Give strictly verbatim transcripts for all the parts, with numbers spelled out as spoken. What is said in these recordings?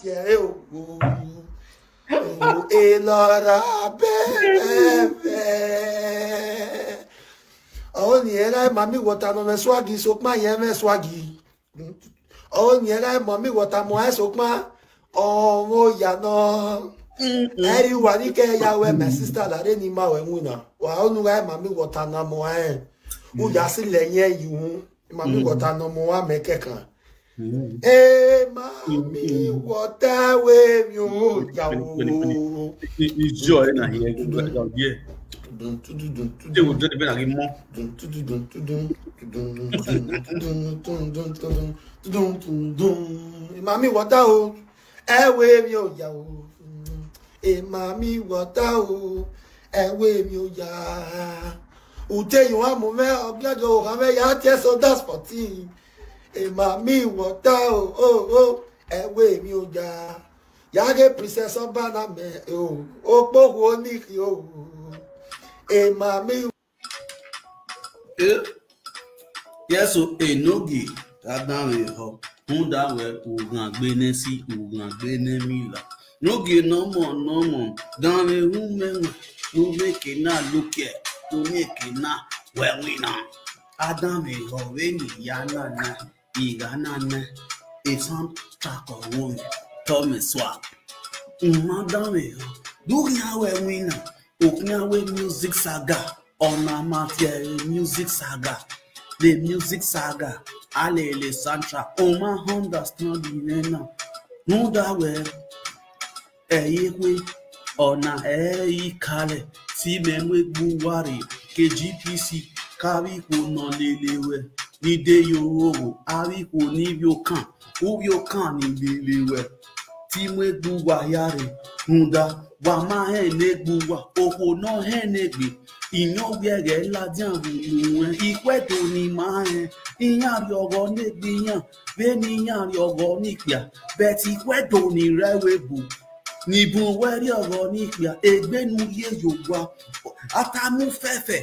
Tie o, elọra bẹbẹ. Ọni ẹre Mami Water ne ọ mwẹ swaggy, sokpan yẹ mwẹ swaggy. Ọni ẹre Mami Water mu ẹ sokpan, ọ mwẹ oya nọ. Ẹre uwa ni kẹ ya wẹ my sister, la re ne ima wẹ winna. Wa ọni gha Mami Water na mu ẹ. U ya si lẹ yẹn yu. Mami Water ne ọ mu uwa mẹ kẹkan. Mami Water, wẹ emwi oya o. Ijọ ẹ na hiẹ, yeah. They will do the best again more. Mami Water o, ẹ wẹ emwi oya o. Mami Water o, ẹ wẹ emwi oya. Ute yo amu mwẹ, ọgiọgiọ ohan mwẹ ya tie so that's fourteen. Mami Water o, o, o, ẹ wẹ emwi oya. Ya ghe Princess Ọba na mẹ o, okpokhuo ni khin o. Mami. Eh? Yes o, Enogie, a danmwehọ, rhunmwuda wẹ u ghan gbe ne si, u ghan gbe ne mila. Enogie nọmọ nọmọ, danmwehọ mwẹ wan, ne u mieke na look ẹ, ne u mieke na wẹ winna. A danmwehọ vbene I ya na na, I gha na nẹ, e sound track ọvbehe, Tommy Swag. U ma danmwehọ, do u khian wẹ winna, okhian wẹ music saga, ọna ma tie ẹre music saga, the music saga, a lele sound track, u ma understand mwẹ na, rhunmwuda wẹ, ẹ i re ekhue, ọna ẹ i re ikalẹ, te imẹ mu egbe uwa rre, ke G P C, ke avbe ikhuo ne ọ lele ruẹ, ni de ye oghogho, avbe ikhuo ni vbe okan, u vbe okan ni lele ruẹ, te I mu egbe uwa hia rre, rhunmwuda, wa ma hẹn ne egbe uwa, okhuo ne ọ hẹn ne egbe, iyẹn ọ wiẹ ghẹ ladian vbe unu ruẹn, ikhuẹdo ne ima rẹn, iran rhiọghọ ne egbe iran, vbene iran rhiọghọ ne ikpia, but ikhuẹdo ni rre ẹvbo ebo, ni bun wẹ rhiọghọ ne ikpia, egbe ne u ye ye owa, a ta mu fẹfẹ,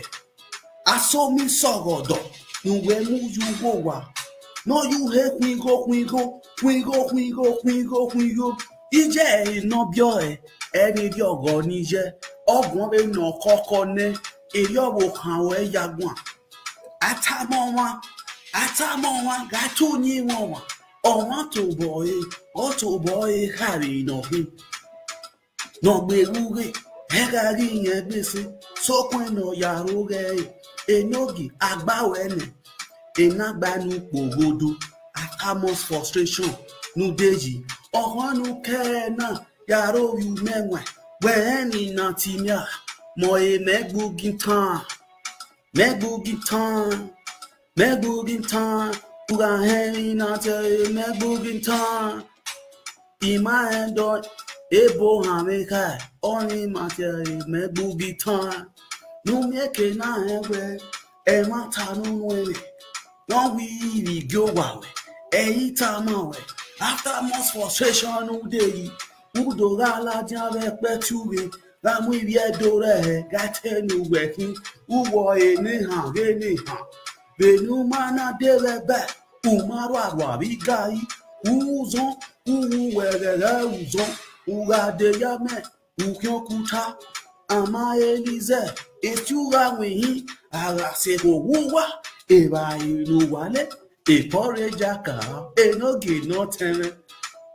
a so mu isọghọdọ, ne uwẹ mu ye ugho owa, ne ọ ye u he khuigho, khuigho, khuigho, khuigho, khuigho, khuigho, iye ẹre ne ọ biẹ ọe, ẹ i rhiọghọ ne iye, ọ guan vbene ọ khọkhọ nẹ, erriọ vbe okhan ruẹ ya guan. A tama ọmwa, a tama ọmwa, gha te uyinmwẹ ọmwa, ọmwa tobọ ẹre, ọ tobọ ẹre kha vbe ne ọ khin. Ne ọ gbe ru ghe, ẹ gha ghi rẹn gbe sẹ, sokpan ne ọ ya ro ghẹ ẹre, Enogie, a gba ruẹ nẹ, ena gba ne u kpoghodo, a tama frustration, ne u de yi, ọkhọn ne u kẹrẹ na, ya ro vbe umẹ wan, wẹ rẹn ni na ti mia, mẹ ọre mẹ gbe ugitan, mẹ gbe ugitan, mẹ gbe ugitan, u gha hẹn emwi na tie ẹre, mẹ gbe ugitan. I ma rẹn dọ, ebo ohan mwẹ kha, ọni ma tie ẹre, mẹ gbe ugitan. Ne u mieke na rẹn wẹ, ẹmwata ne unu ẹmwẹ, ne ọ wẹ ivbi gie owa ruẹ, ẹ i tama ruẹ, after much frustration u de yi, u do gha ladian vbe ẹkpẹti ughe, gha mu ivbi Ẹdo rẹhẹ, gha te ne uwẹ khin, u wẹ ọre ne ehan ghe ne ehan. Vbene u ma na de vbe ẹbẹ, u ma rua rua vbe igari, u ru uzọn, u ru wẹ ghẹghẹ uzọn, u gha de ya mẹ, u khian okuta, a ma he ne izẹ, etu gha winhin, a gha sẹ ekhuo vbe uwa, evbare ne uwa lẹ, ekọ rre jaka, Enogie ne ọ tẹn mwẹ.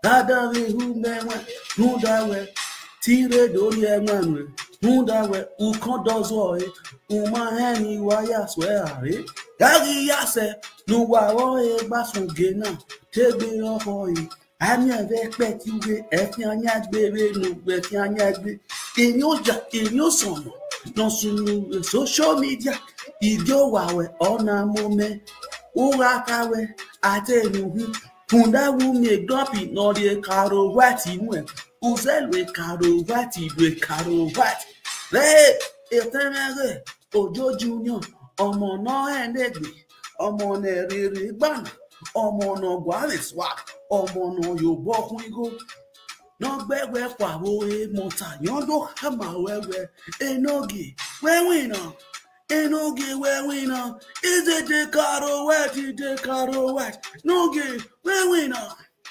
Danmwehọ mwẹ wan, rhunmwuda wẹ, te I rre do rhie ẹwaẹn nuẹn, rhunmwuda wẹ, ukọn dọzọe, u ma hẹn ne I wa ya suẹ ra rre. Gha ghi ya sẹ ne uwa vbe ọre gba sẹ ugie na, te egbe ọkhọ ẹre, a miẹn vbe ẹkpẹti ughe, ẹfian yan egbe vbene uwẹ fian yan egbe. Emwi oya, emwi osọmọ, ne ọ sunu vbe social media, igie owa ruẹ, ọ na mu mẹ, u gha kha wẹ, a te ne uhin, rhunmwuda wẹ u miẹn egọnphi ne ọ rhie Caro White nuẹn, u zẹ lu Caro White, lu Caro White. Vbe etẹn mwẹ ghe, Ojo Junior, ọmọ ne ọ hẹn ne egbe, ọmọ ne rere gbana, ọmọ ne ọ gua vbe sua, ọmọ ne ọ ye obọ khuigho, ne ọ gbe ẹwẹ khuavbe ore mọta, yọn do khama ruẹ wẹ, Enogie, wẹ winna, Enogie, wẹ winna, izẹ de Caro White, de Caro White, Enogie, wẹ winna,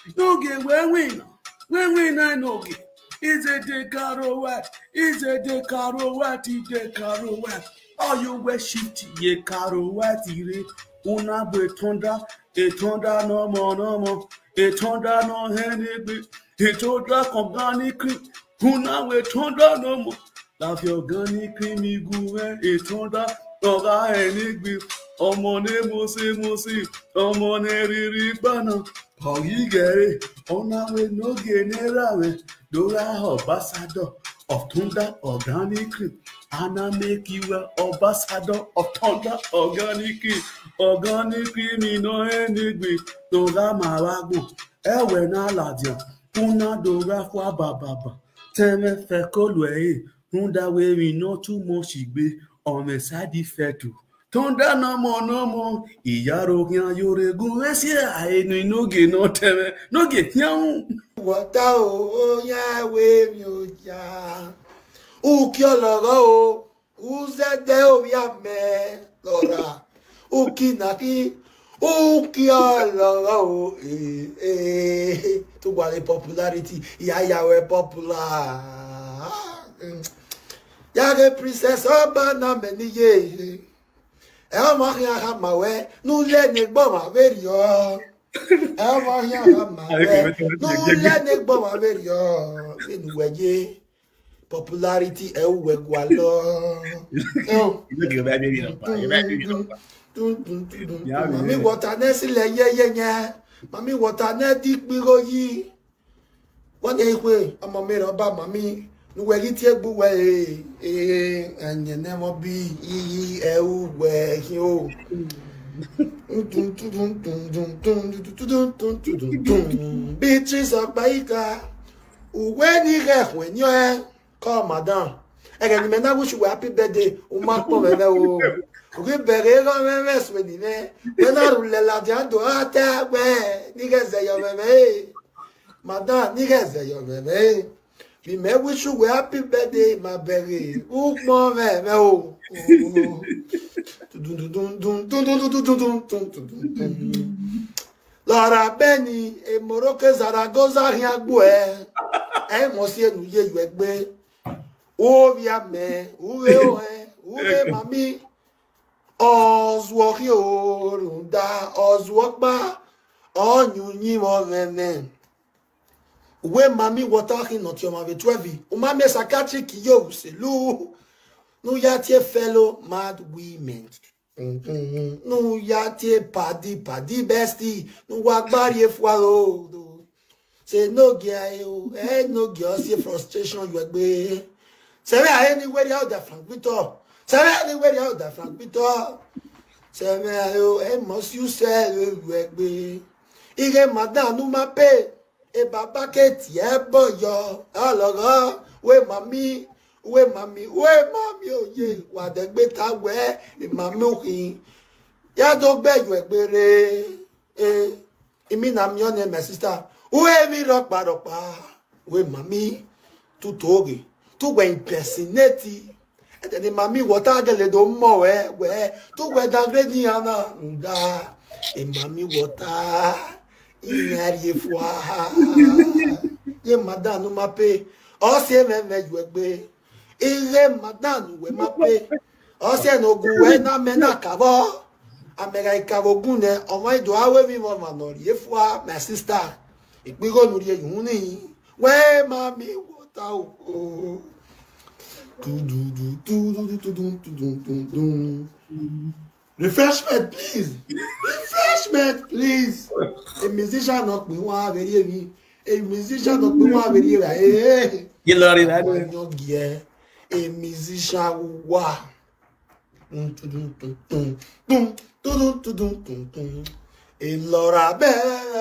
Enogie, wẹ winna. Wẹ winna enogie, ize de Caro White, ize de Caro White, de Caro White. Ọ ye wẹ shift ye Caro White rre, u na gbe Thunder, e Thunder nọmọ nọmọ, e Thunder nọ hẹn ne egbe, e Thunder kọgan ni kri, u na wẹ Thunder nọmọ. Lafiẹ ọgan ni kri mi gu mwẹ, e Thunder nọ gha hẹn ne egbe, ọmọ ne mose mose, ọmọ ne riri gba na. Ọ ghi gẹre, ọ na wẹ enogie ne erha mwẹ do gha Ambassador of Thunder Organic Cream. A na make you a Ambassador of Thunder Organic Cream. Organic Cream nọ hẹn ne egbe, ne ọ gha ma vbe agbọn. Ẹwẹ na ladian, u na do gha fua bababa. Tẹmwẹ fẹko lu ẹre, rhunmwuda wẹ emwi ne ọ tu mọ shigbe, ọ mwẹ side effect o. Thunder nọmọ nọmọ, iyaro khian yo rre gun mwẹ si ẹre ne enogie nọ tẹmwẹ, enogie khian ru. Wọta o, oyan wẹ emwi oya. Uki ọlọghọ o, uzẹdẹ ovbi amẹ lọra. Uki na ki, uki ọlọghọ o, eh, eh, to wa le popularity, ya ya wẹ popular. Ya ghe Princess Ọba na mẹ ni ye. Ẹ ọmọ khian khama wẹ, ne u lẹ ne egbọmwa vberriọ. Ẹ ọmọ khian khama wẹ, ne u lẹ ne egbọmwa vberriọ. Vbene uwẹ ye popularity, ẹ u wẹ gualọ. Ẹ o. Inogie ọba vbe emwi nọkpa, ọba vbe emwi nọkpa. Dun, dun, dun, dun, dun. Mami Wọta ne silẹ yẹyẹ yẹn. Mami Wọta ne di ikpigho yi. Wa ne ikhue, ọmọ mẹ rẹ ọba mami, ne uwẹ ghi tie egbe uwẹ, eh, eh, ẹyẹn ne ẹmwẹ bi, iyi, ẹ u wẹ khin o. Beatrice Ọkpaika, uwẹ ni ghẹ khuẹ ni ọnrẹn, call madam. Ẹghẹ ne imẹ na wish uwẹ happy birthday, u ma kpọnmwẹ mwẹ o. U ghi bẹghe eghọnmwẹ mwẹ suẹn ni mwẹ, wẹ na rhulẹ ladian do gha ta wẹ, ne I ghẹ zẹ yọ mwẹ mwẹ, eh. Madam, ne I ghẹ zẹ yọ mwẹ mwẹ, eh. Vbe imẹ wish uwẹ happy birthday, ma bẹghe ukpọn mwẹ mwẹ o. Lọra bẹni, Morocco Zaragoza khian gbuẹ, ẹ i mọ si enu ye yọ egbe. Ovbi amẹ, u ghe ọnrẹn, u ghe mami, ọ zuọ khian o, rhunmwuda ọ zuọ ọkpa, ọ yin uyinmwẹ ọmwẹmwẹ. Uwẹ mami Wọta khin ne ọ tie ọmwa vbe twelve, u ma miẹn psychiatric ye ohu selu, ne u ya tie fellow mad women. Ne u ya tie padi padi bestie, ne u wa gba rhie fua ro. Sẹ enogie aro, ẹ enogie ọ si frustration yọ egbe. Sẹ vbe a re ne I werriẹ o da Frank Victor. Sẹ vbe a re ne I werriẹ o da Frank Victor. Sẹ vbe a re o, ẹ mọ si usẹ ro yọ egbe. Ighe madam ne u ma pay, e baba ke tie ẹbọ yọ, ọlọghọ, wẹ mami, wẹ mami, wẹ mami oye, wa dẹgbe ta wẹ, e mami ukhin, ya do gbe yọ egbe rre. Eh, I mean, I'm your name, my sister. Wẹ emwi rọkpa rọkpa, wẹ mami, tu to ghe, tu wẹ impersonate. Ẹdẹ ne mami Wọta gele do mọ wẹ, wẹ, tu wẹ downgrade iran na, rhunmwuda, e mami Wọta, iran rhie fua. Ye madam ne u ma pay, ọ si mwẹ mwẹ yọ egbe. Ighe madam ne uwẹ ma pay, ọ si ẹre ne ogun wẹ na mẹ na kavbọ. Amẹ gha kavbe ogun nẹ, ọmwa i do gha ru emwi mwẹ ọmwa ne ọ rhie fua, my sister. Ikpigho ne u rhie ye uhunmwu nii, wẹ mami Wọta o. Refreshment, please. Refreshment, please. A musician nọ kpe wan vbe rhie emwi. A musician nọ kpe wan vbe rhie ra. Eh. Ye lọre ra. Wa yọn giẹ. A musician wa. Tum, tum, tum, tum, tum, tum, tum, tum, tum, tum. Elọra bẹ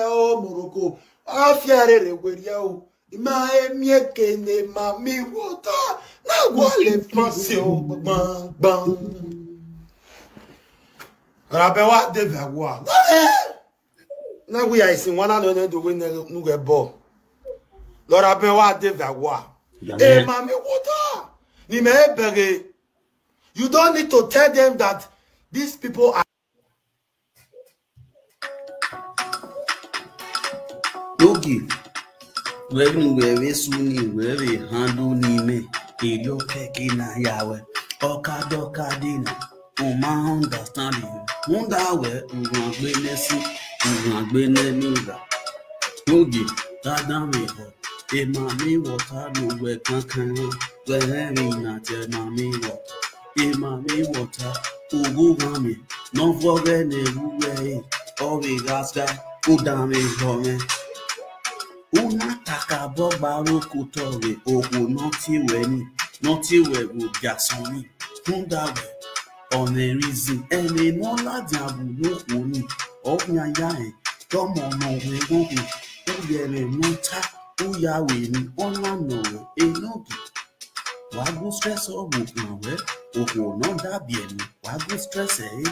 o Morocco. Ọ fiẹ rere werriẹ o. I ma he miẹn eke ne mami Wọta na gualọ fancy o gbangban. Ra bẹ wa de vbe awa. Na we ya isin wan na nọ ne do we ne nu ghẹ bọ. Lọra bẹ wa de vbe awa. E mami Wọta, ne imẹ he bẹghe. You don't need to tell them that these people are Inogie. Wẹ ne uwẹ vbe su ni, wẹ vbe handle ni mẹ, erriọ kẹke na ya wẹ, ọkadọkade na, u ma understand. Rhunmwuda wẹ, u ghan gbe nẹ ẹse, u ghan gbe nẹ emwi ra. Ogie, da danmwehọ, emami water ne uwẹ kankan, wẹ rẹn emwi na tie emami water. Emami water, ughughanmwẹ ne ọ vọghẹ ne erha uwẹ re, ọ vbe gha sa, u danmwehọ mwẹ. U na ta kakabọ gba rre okotọ vbe okhuo ne ọ tie wẹ ni, ne ọ tie wẹ vbe ogiasọn ni. Rhunmwuda wẹ, ọ mwẹ reason, ẹmwẹ ne ọ ladian vbe unu okhuo ni, ọ khian ya rẹn, te ọmọ nọ wẹ ẹghọnghọn, u ye ẹmwẹ ne ọ ta, u ya ru emwi, ọ na nọ wẹ, Enogie. Wa gu stress ọghe okhuo wẹ, okhuo ne ọ da biẹ ne, wa gu stress ẹre.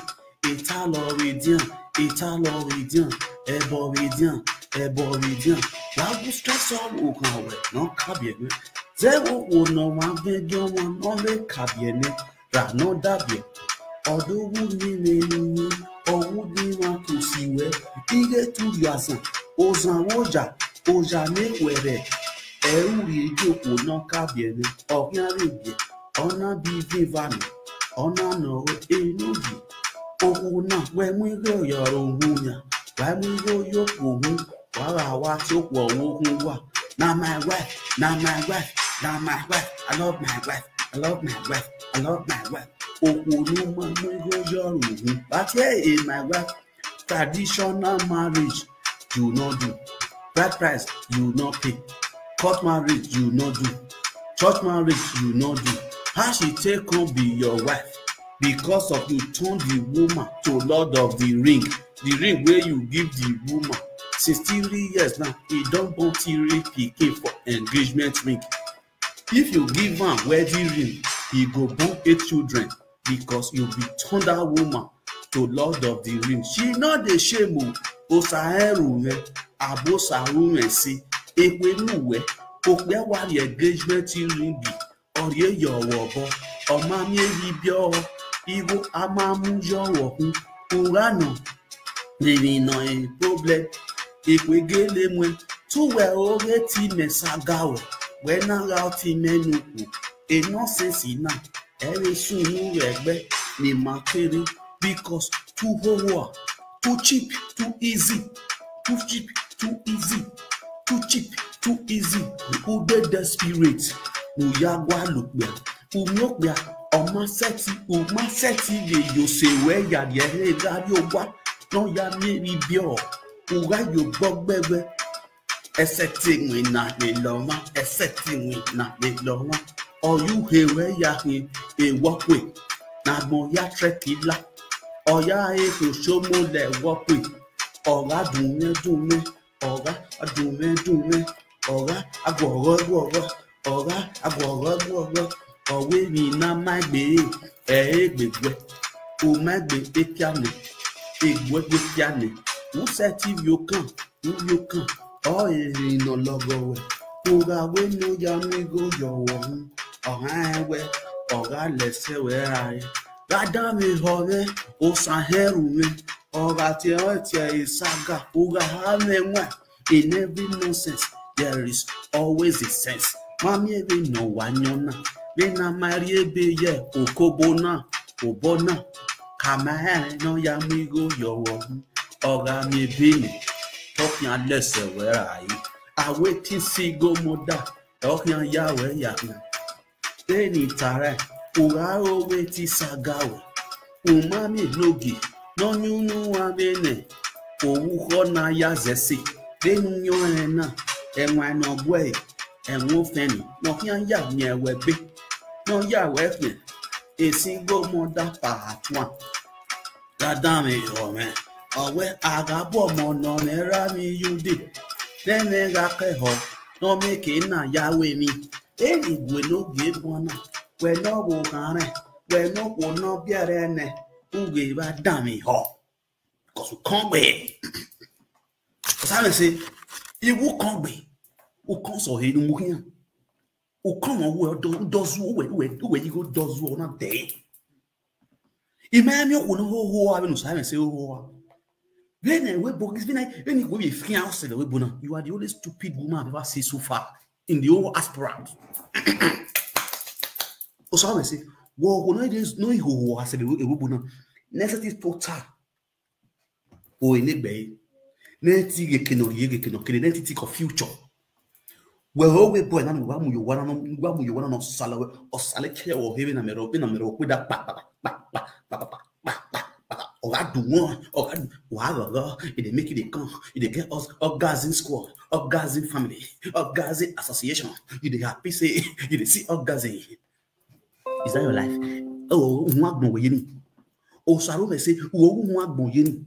Etalọ vbe edian, etalọ vbe edian, ẹbọ vbe edian, ẹbọ vbe edian. Wa gu stress ọghe okhuo wẹ ne ọ ka biẹ nẹ. Zẹ vbe okhuo ne ọmwa vbe gie ọmwa ne ọ vbe ka biẹ nẹ, ra ne ọ da biẹ. Ọ do wu ni mwẹ ne uwu, ọ wu ni mwa ke usi wẹ, ighe te u rhie azan, ozan vbe oya, oya ne khuẹrhẹ, ẹ i ru rhie gie okhuo ne ọ ka biẹ nẹ, ọ khian vbe biẹ, ọ na biẹ ivin eva nẹ, ọ na nọ wẹ, Enogie. Okhuo na, wẹ mu igho ye ọre uhunmwu yan, wa mu igho ye okhuo uhunmwu, wa gha wa tie okhuo ọvbokhan uwa. Na my wife, na my wife, na my wife, I love my wife, I love my wife, I love my wife. Okhuo ne u ma mu igho ye ọre uhunmwu, wa tie, hey, my wife. Traditional marriage, you no do. Bride price, you no pay. Court marriage, you no do. Church marriage, you no do. How she take come be your wife? Because of you turn the woman to Lord of the Ring. The ring wey you give the woman. Since three years now, e don born three pikin for engagement ring. If you give am wedding ring, e go born eight children because you be turn that woman to Lord of the Ring. She no dey shame o, osa ẹn ru mwẹ, abo osa ru mwẹ ẹse, ekhue ne uwẹ, okpia wa rhie engagement ring, ọ rhie ye ọvbọbọ, ọ ma miẹn emwi biẹ ọrọ, igho a ma mu ye ọvbokhan, u gha nọ, emwi nọ problem, ekhue gele muẹn, te uwẹ oghe te imẹ saga ruẹ, wẹ na gha ọtẹn imẹ ne okhuo, e nonsense na, ẹ i vbe sunu ruẹ ẹgbẹ ne ima kere, because too hoho, too cheap, too easy, too cheap, too easy, too cheap, too easy. U dey desperate, u ya gualọ okpia, u miẹn okpia, ọ ma sẹtin, u ma sẹtin vbe ye ose ruẹ ya rhie ẹre gha rrie owa, ne ọ ya miẹn emwi biẹ ọrọ, u gha ye ogbọ gbe wẹ, ẹsẹtin iwinna lele ọmwa, ẹsẹtin iwinna lele ọmwa. Ọ ye uhe ruẹ ya khin ewọkue, ne agbọn ya trẹki la, ọ ya re khin oshomo lẹ ẹwọkue, ọ gha dunmwẹ dunmwẹ, ọ gha dunmwẹ dunmwẹ, ọ gha aguọghọ guọghọ, ọ gha aguọghọ guọghọ, ọ wẹ emwi ne a ma egbe, ẹ i re egbe guẹ, u ma egbe ekia nẹ, eguẹ egbe ekia nẹ, u sẹtin vbe okan, u vbe okan, ọ re emwi ne ọ lọghọ ruẹ, u gha wẹ ne u ya mu igho ye ọvbokhan, ọ gha rẹn wẹ, ọ gha lẹsẹ ruẹ ra re, gha danmwehọ mwẹ, osa ẹn ru mwẹ, ọ gha tie ọnrẹn tie ẹre saga, u gha ha mwẹ ẹwaẹn. In every nonsense, there is always a sense. Ma miẹn vbene ọ wa yan na, vbene a ma rhie ebe ye okobo na, obọ na, ka ma rẹn ne ọ ya mu igho ye ọvbokhan, ọ gha miẹn ebe nẹ, te ọ khian lẹsẹ ruẹ ra re. A waiting single mother, ọ khian ya ruẹ ya khian. Vbene I ta rae, u gha ro wẹ te I saga ruẹ. U ma miẹn enogie ne ọ yin unu uan vbe nẹ, ovbukhọ ne a ya zẹ ẹse, vbene u yan ọnrẹn na, ẹwaẹn ne ọ guẹe, ẹwaẹn ofẹn ni, ne ọ khian ya miẹn ruẹ ebe, ne ọ ya ruẹ khian, single mother part one. Gha danmwehọ mwẹ, ọ wẹ a gha bu ọmọ ne ọ mwẹ ra vbe iye ude, ne ẹmwẹ gha kẹhọ, ne ọ miẹn eke na ya ru emwi. Eni gue ne ogie guan na, wẹ ne ọ vbe okhan rẹn, wẹ ne okhuo ne ọ biẹrẹ nẹ, u ghe vbe a danmwehọ. Because u kọn gbe. Because a mwẹ sẹ, I wu kọn gbe, u kọn sẹ ọre ne u mu khian. U kọn mwẹ, uwẹ dọ, u dọ zuọ, uwẹ, uwẹ, uwẹ igho dọ zuọ na dẹ. I ma miẹn okhuo ne ọ hoho a vbene Osa mwẹ sẹ hoho a. Vbene ẹvbo ebo, vbene, vbene ikhuo vbe fian ọse vbe ẹvbo ebo na, you are the only stupid woman I've ever seen so far in the whole aspirant. Osa mwẹ sẹ, wẹ ọghe ne ọ i hoho ọse vbe ẹvbo ebo na, necessity total. O ne egbe ẹre, ne ẹ ti ghe eke ne ọ rhie, ghe eke ne ọ kere, ne ẹ ti think of future. Wẹ ọghe ebo na, ne uwa mu ye owa na, ne uwa mu ye owa na, ne ọ sala wẹ, ọ sala ke ọ he vbene a miẹn rrọọ, vbene a miẹn rrọọ, ọ kpe da kpa, kpa, kpa, kpa, kpa, kpa, kpa, kpa, kpa, kpa, ọ gha dun wọn, ọ gha dun, wa ghọghọ, e dey make, e dey come, e dey get us orgasm squad, orgasm family, orgasm association, e dey happy say e dey see orgasm. Is that your life? Uhun agbọn wẹ ye ni. Osa ro mwẹ sẹ, uhun agbọn ye ni.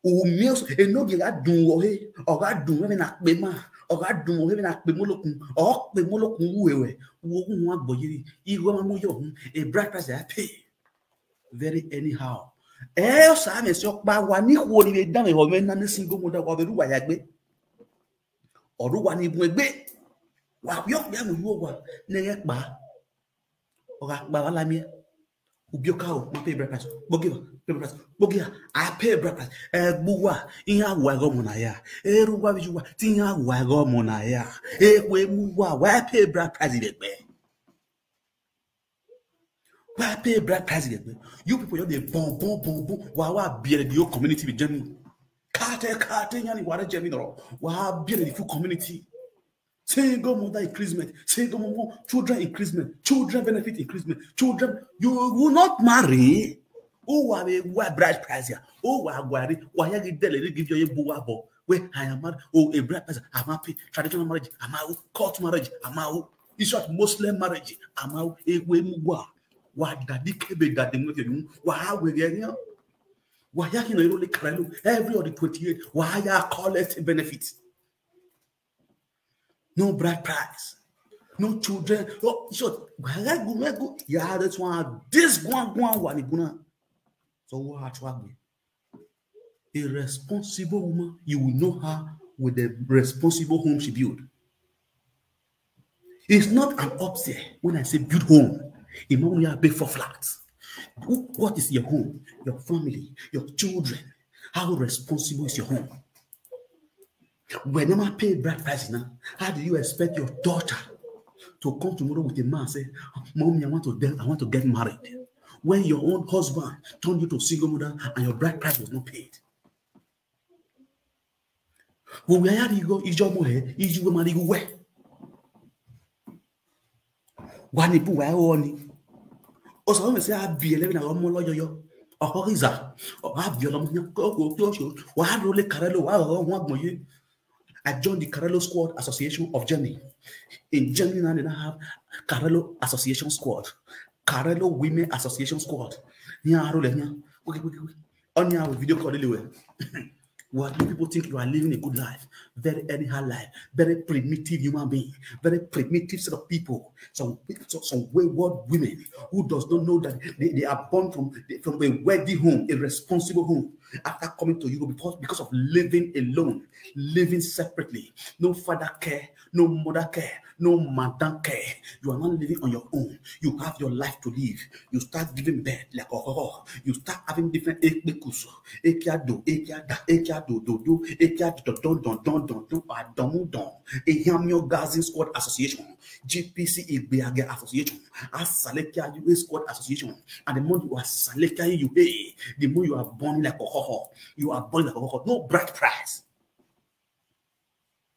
U miẹn enogie gha dun uwẹ ọhe, ọ gha dun mwẹ vbene a kpe ma, ọ gha dun mwẹ ọhe vbene a kpe molokun, ọ kpe molokun ru ruẹ, uhun agbọn ye ni. Igho ma mu yọ, a bride price a pay. Very anyhow. Ẹ, Osa mwẹ sẹ ọkpa, wa ni khuo ni vbe danmwehọ mwẹ na ne single mother, wa vbe rre uwa ya egbe. Ọ rre uwa ni bun egbe. Wa vbe ọkpia mu ye owa ne ẹ ghẹ kpa. Ọ gha kpa, wa la miẹn. Ubiọka o, ma pay bride price. Kpogieva, pay bride price. Kpogieva, a pay bride price. Ẹgbẹe uwa, iran wa ẹghẹ ọmọ na ya. Erha uwa vbe iye uwa, te iran wa ẹghẹ ọmọ na ya. Ekhue mu uwa, wa pay bride price vbe egbe. Wa pay bride price vbe egbe. You people, you dey born, born, born, born. Wa wa biẹre the whole community vbe Germany. Kate, kate, yan ni wa rre Germany nọ. Wa biẹre the full community. Single mother increasement, single mother, children increasement, children benefit increasement, children, you will not marry. Uwa vbe wa bride price ya. Uwa guari, wa ya ghi dele ni give your ebo wa bo. Wẹ, I am married. Oh, a bride price, I ma pay. Traditional marriage, I ma o. Court marriage, I ma o. In short, Muslim marriage, I ma o. Ekhue mu uwa. Wa dadi kebe dadi mu efiọyun. Wa ha wẹ ghe ẹre. Wa ya khin nọ i rre ole Carelo every of the twenty-eight. Wa ya collect benefit. No bride price. No children. Oh, in short, wa gha gu, wa gu. Yeah, that's one. This one, one, one, one. So what I try to, a responsible woman, you will know her with the responsible home she build. It's not an upstairs. When I say build home, it means you have pay for flats. Who, what is your home? Your family, your children. How responsible is your home? When you pay bride price now, how do you expect your daughter to come tomorrow with a man say, "Mommy, I want to, I want to get married"? When your own husband turned you to single mother and your bride price was not paid. Vbe uwẹ ya rhie igho, iye ọmọ hẹ, iye uwẹ ma rhie igho uwẹ. Wa ni bu uwa ẹre ni. Osa mwẹ sẹ a biẹre vbene a gha ọmọ lọyọyọ. Ọkhọ ghi za, ọ gha biẹre ọmọ yan, wa rre ole Carelo, wa ghọghọ uhun agbọn ye. I joined the Carelo Squad Association of Germany. In Germany now, they now have Carelo Association Squad, Carelo Women Association Squad. Iran rhie ole iran. Wiki, wiki, wiki. Ọni a video call lele wẹ. What do people think you are living a good life? Very anyhow life, very primitive human being, very primitive set of people. Some, some, some wayward women who does not know that they, they are born from, from a wealthy home, a responsible home. After coming to Europe, because, because of living alone, living separately, no father care, no mother care, no madam care. You are not living on your own. You have your life to live. You start giving birth like a, you start having different ekpekusu. Ekiado, ekiada, ekiado, dodo, ekiado, don, don, don, don, don, adonmu, don. Ehianmion Gazin Squad Association, G P C Igbeaghe Association, Asalekia U A Squad Association. And the more you are Salekia U A, the more you are born like a, you are born like a. No bride price.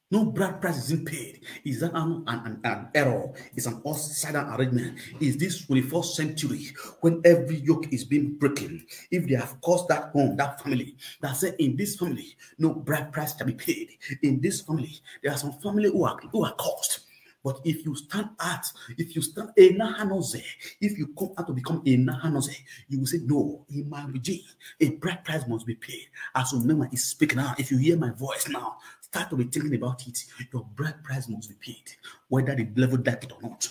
No bride price isn't paid. Is that an, an, an, an error? It's an upside down arrangement. Is this twenty-first century when every yoke is being broken? If they have caused that home, that family, that said, "In this family, no bride price can be paid. In this family, there are some family who are, who are caused." But if you stand out, if you stand a nahanoze, if you come out to become a nahanoze, you will say, "No, in my regime, a bride price must be paid." As Onumwẹma is speaking now, if you hear my voice now, start to be thinking about it. Your bride price must be paid, whether the devil like it or not.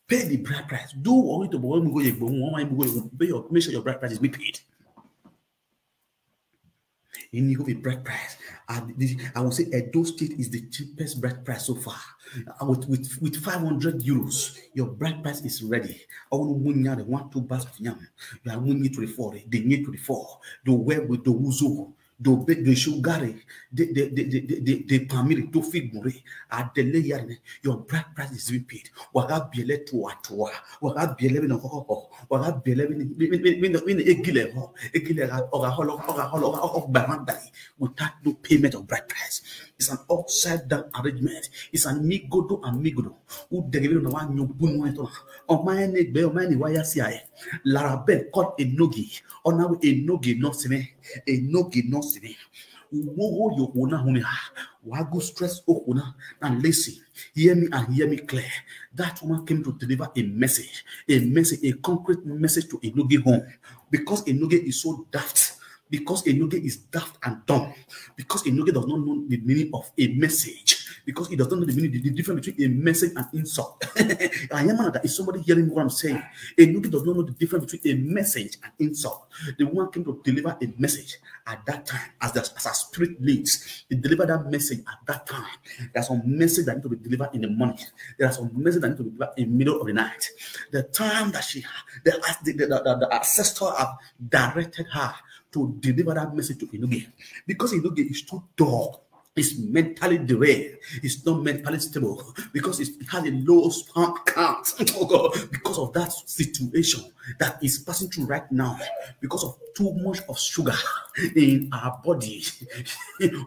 Pay the bride price. Do what you do, but when we go, you go, when we go, you go, pay your, make sure your bride price is being paid. You need to be bride price. And this, I will say Edo State is the cheapest bride price so far. Uh, with, with, with five hundred euros, your bride price is ready. I want one yard, one, two bags of yam. You are winning twenty-four, they need twenty-four. The way with the uzo. do be, do sugar re, de, de, de pamiri, do fig mure, a dele ya ne, your bride price is being paid. Wa gha biẹlẹ tua tua, wa gha biẹlẹ vbene ọ khọkhọ, wa gha biẹlẹ vbene, vbene, vbene, vbene egilẹ họ, egilẹ gha, ọ gha họlọ, ọ gha họlọ, ọ gha, ọ gba ẹmwẹ gba without no payment of bride price. It's an upside down arrangement. It's an migodo and migodo. Udeghe vbene ọ wa yan obọ unu ẹto na. Ọ ma rẹn ne egbe, ọ ma rẹn ne wa ya si ẹ. Lara bẹn call Enogie. Ọ na wẹ Enogie nọ sẹ mwẹ. Enogie nọ sẹ mwẹ. Uwu ogho ye okhuo na họn ha. Wa gu stress okhuo na. Now listen, hear me and hear me clear. That woman came to deliver a message, a message, a concrete message to Enogie home. Because Enogie is so daft, because Enogie is daft and dumb, because Enogie does not know the meaning of a message, because he does not know the meaning, the, the difference between a message and insult. I am that is somebody hearing what I'm saying. Enogie does not know the difference between a message and insult. The woman came to deliver a message at that time, as, the, as her spirit leads. He delivered that message at that time. There are some messages that need to be delivered in the morning. There are some messages that need to be delivered in the middle of the night. The time that she, the, the, the, the, the ancestor have directed her to deliver that message to Enogie. Because Enogie is too dull. He's mentally derailed. He's not mentally stable because he has a low sperm count. Oh God, because of that situation that is passing through right now, because of too much of sugar in our body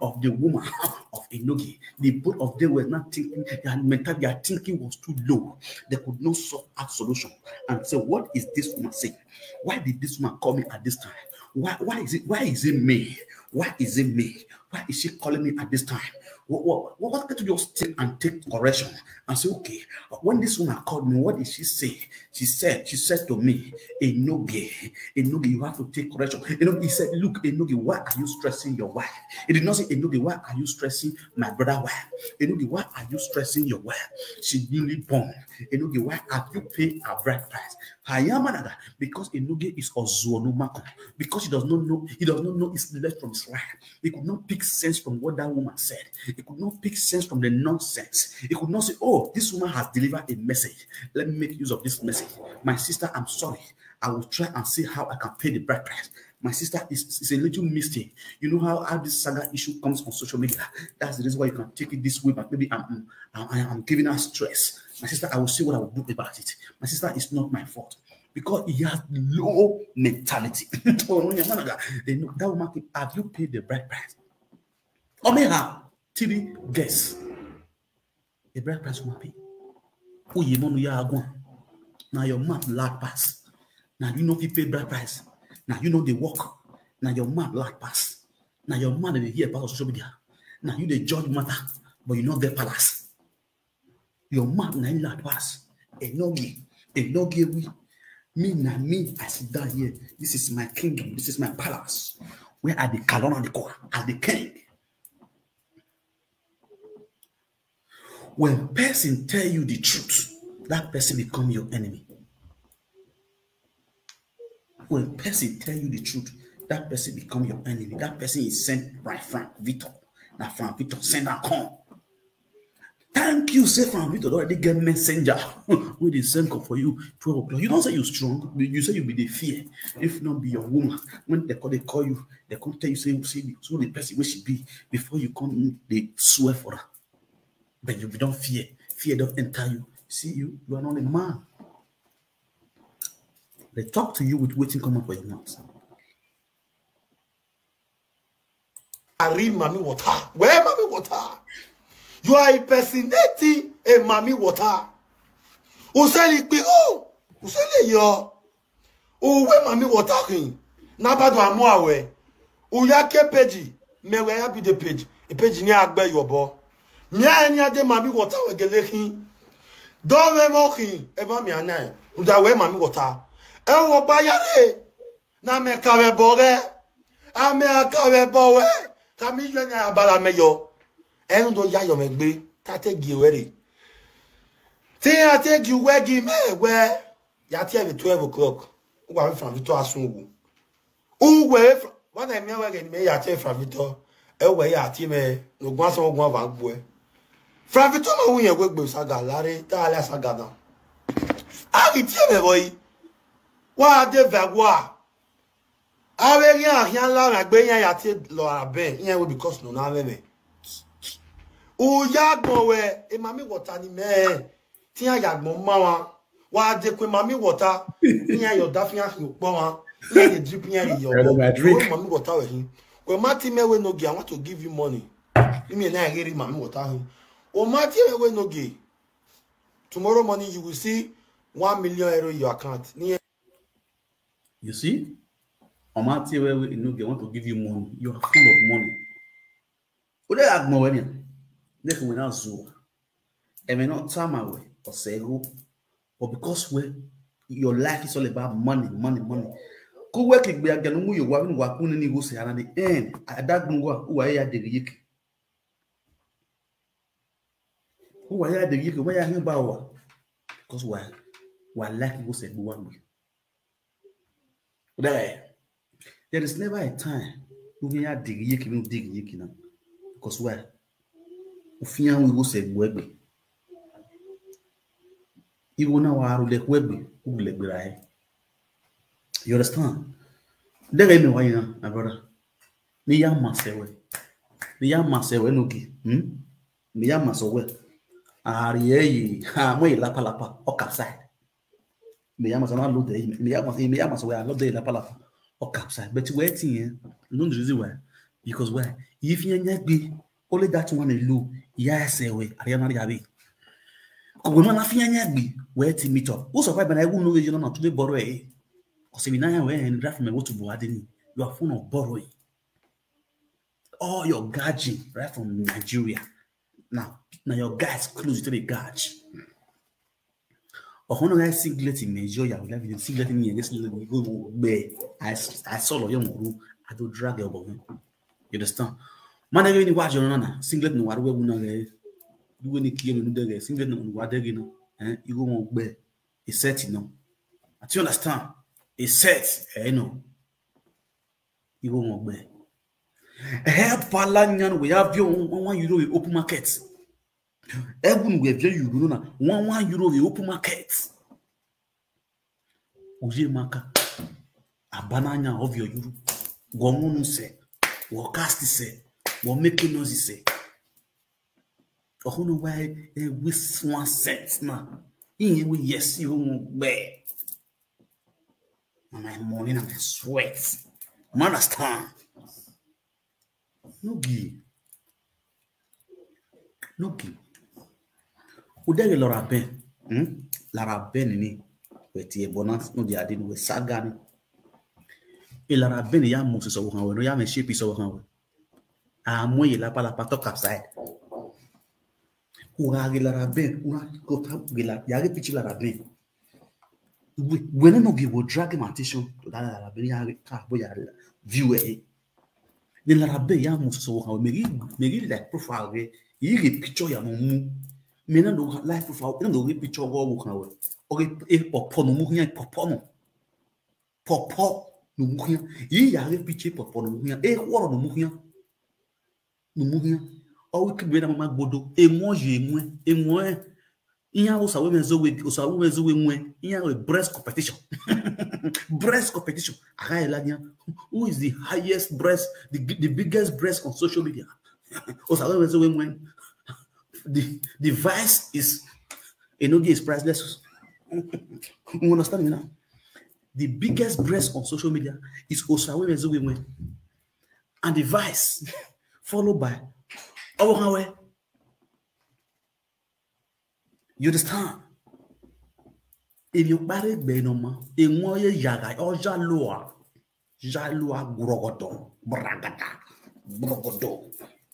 of the woman of Enogie. The both of them were not thinking, their mental, their thinking was too low. They could not solve a solution and say, "What is this woman saying? Why did this woman call me at this time? Why, why is it, why is it me? Why is it me? Why is she calling me at this time?" What, what, what, what can't you just take and take correction and say, "Okay, when this woman called me, what did she say?" She said, she said to me, "Enogie, Enogie, you have to take correction." You know, he said, "Look, Enogie, why are you stressing your wife?" He did not say, "Enogie, why are you stressing my brother wife? Enogie, why are you stressing your wife? She newly born. Enogie, why have you paid her bride price?" Hayamanaga, because Enogie is ozuonumakon, because he does not know, he does not know his left from his right. He could not pick sense from what that woman said. He could not pick sense from the nonsense. He could not say, "Oh, this woman has delivered a message. Let me make use of this message. My sister, I'm sorry. I will try and see how I can pay the bride price." My sister, is is a little mistake. You know how, how this saga issue comes on social media. That's the reason why you can take it this way, but maybe I'm, I'm, I'm giving her stress. My sister, I will see what I will do about it. My sister, it's not my fault. Because he has low mentality. They know that woman keep, "Have you paid the bride price?" Omeha, three guests. The bride price will pay. Who you want to ya agwan? Now your mouth loud pass. Now you know you pay bride price. Now you know they work. Now your mouth loud pass. Now your mouth dey hear pass on social media. Now you dey judge matter, but you no get palace. Your mouth na him loud pass. Enogie, Enogie we. Me na me, I sit down here. This is my kingdom. This is my palace. Where I dey kalon and the core, I dey king. When person tell you the truth, that person become your enemy. When person tell you the truth, that person become your enemy. That person is sent by Frank Victor. Now Frank Victor send am come. Thank you, say Frank Victor already get messenger wey dey send come for you twelve o'clock. You don't say you strong. You say you be the fear. If not be your woman, when they call, they call you, they come tell you say, "See the, so the person where she be," before you come, they swear for her. But you don't fear. Fear don't enter you. See you, you are not a man. They talk to you with wetin come out for your mouth. Are Mami Water. Where Mami Water? You are impersonating a Mami Water. Useli pi, oh, useli yo. Uwẹ Mami Water khin. Na ba do amu awẹ. Uya ke page. Mẹ wẹ ya be the page. E page ni a gbe yọ bọ. Mi a ni a de Mami Water wẹ gele khin. Do mẹ mo khin. Eva mi a na. Uda wẹ Mami Water. Ẹ wọ gba ya re. Na mẹ ka vbe bọ ghẹ. A mẹ a ka vbe bọ wẹ. Ka mi yọ ne a bara mẹ yọ. Ẹnu do ya yọ mẹ gbe. Ta te gie wẹ re. Te a te gie uwẹ gi mẹ wẹ. Ya tie vbe twelve o'clock. Uwa vbe Frank Victor asun wu. Uwẹ, wa na miẹn wẹ ghe ne mẹ ya tie Frank Victor. Ẹ wẹ ya tie mẹ, ne ogun asọn ogun ava gbuẹ. Frank Victor ma wu yẹn wegbe saga, lare, ta ale saga na. A ghi tie mẹ vbọ yi. Wa de vẹ wa. Avbe eghian khian la mwẹ egbe, iran ya tie lọ ra bẹn, iran wẹ because nọ na mwẹ mwẹ. U ya agbọn wẹ, emami wọta ni mẹ, te iran ya agbọn ma mwa. Wa de ku emami wọta, iran ye ọdafẹn iran khin ukpọn mwa, iran ye drip iran ye ọbọ. Emami wọta wẹ khin. Wẹ ma te mẹ wẹ ne ogie, I want to give you money. Imẹ na ghe rre emami wọta khin. Ọ ma te mẹ wẹ ne ogie, tomorrow morning you will see one million euro in your account. You see? Ọ ma tie wẹ wẹ ne ogie, I want to give you money. You are full of money. Ọ de gha gbọn wẹ nian, ne khin wẹ na zuọ. Ẹmwẹ ne ọ tama wẹ, ọ sẹ igho. But because wẹ, your life is all about money, money, money. Ku wẹ ke egbe agia ne u mu ye owa, vbene uwa ku nene igho sẹ, and at the end, a da gbọn uwa, uwa ya deghe iyeke. Uwa ya deghe iyeke, uwa ya hiẹn ba uwa. Because wa, wa like igho sẹ gbe uwa gbe. There, there is never a time u ghi ya deghe iyeke vbene u deghe iyeke na. Because why? U fian wẹ igho sẹ gbe uwẹ gbe. Igho na wa rhulẹ khuẹ gbe, u gbele gbe ra hẹ. You understand? Deghẹ mẹ wa yan, my brother. Ne I ya ma sẹ wẹ. Ne I ya ma sẹ wẹ ne ogie. Hmm? Ne I ya ma sẹ wẹ. A rhie ye, a mu ye lapalapa, ọ capsize. Mẹ ya ma sẹ wẹ a lodẹ, mẹ ya ma, mẹ ya ma sẹ wẹ a lodẹ lapalapa, ọ capsize. But wẹ te iyẹn, you know the reason why? Because why? I fian yan gbe, only that one alone, I ya sẹ wẹ, a rhie na rhie avbe. Ko wẹ ma na fian yan gbe, wẹ te meet up. U survive na, ẹwu no ye na, na tu de borrow ẹ. Cause if you na yan wẹ, right from wẹ to Buhari ni, you are full of borrowing. All your gaji right from Nigeria. Now, now your guys close to the gaji. Ọkhọ na gha singlet mẹ yọ ya, wẹ like singlet ni, yẹn singlet ni, igho mwẹ gbe, I, I sọlọ yọ mwẹ ru, I do drag ẹ obọ mwẹ. You understand? Ma nẹ ghe ni wa jọ na na, singlet ni wa ru ẹwu na ghe, du wẹ ni kie mwẹ nu dẹghe, singlet ni wa dẹghe na, eh, igho mwẹ gbe, a set nọ. Do you understand? A set, eh, nọ. Igho mwẹ gbe. Ẹ pala yan wẹ ya viọ one, one euro vbe open market. Ẹwu ne uwẹ viọ euro na, one, one euro vbe open market. U ye ma ka. Aba na yan ọ viọ euro. Wẹ ọmọ unu sẹ, wẹ cast sẹ, wẹ make noise sẹ. Ọkhọ ne wa ẹ wẹ one cent na. Iye wẹ yes, igho mwẹ gbe. Na my money, na my sweat. You understand? No gi. No gi. U dẹghe lọ ra bẹn. Hmm? La ra bẹn ni. Wẹ tie ẹbọ na, no dia de, wẹ saga ni. E la ra bẹn ni ya mu sẹ ọvbokhan wẹ, ne ọ ya mwẹ shape sẹ ọvbokhan wẹ. A mu ye lapalapa, ọ capsize. U gha ghe la ra bẹn, u na ghe ota ghe la, ya ghe picture la ra bẹn. Wẹ, wẹ nene ogie, wẹ drag him attention to that la ra bẹn, ya ghe ka bo ya view ẹ. Ne la ra bẹn ya mu sẹ ọvbokhan wẹ, mẹ ghi, mẹ ghi like profile wẹ, I ghe picture ya ne ọ mu. Mẹ na do like profile, na do ghe picture ọvbokhan wẹ. Ọ ghe, e pọpọ ne ọ mu khian, pọpọ nọ. Pọpọ ne ọ mu khian. I ya ghe picture pọpọ ne ọ mu khian. E khuọrọ ne ọ mu khian. Ne ọ mu khian. Ọ wẹ ke mẹ na ma gbodo. Emọ ye emọ, emọ ẹ. Iran Osawe mwẹ zẹ uwu, Osawe mwẹ zẹ uwu emọ ẹ. Iran wẹ breast competition. Breast competition. A gha la nian. Who is the highest breast, the, the biggest breast on social media? Osawe mwẹ zẹ uwu emọ ẹ. The, the vice is, you know, is priceless. You understand me now? The biggest breast on social media is Osawe mwẹ zẹ uwu emọ ẹ. And the vice followed by ọvbokhan wẹ. You understand? Emwi ọkpa rre egbe ne ọ ma, emwi ọ ye ya gha, ọ ya lua, ya lua gbọrọgọdọ, gbaragada, gbọrọgọdọ.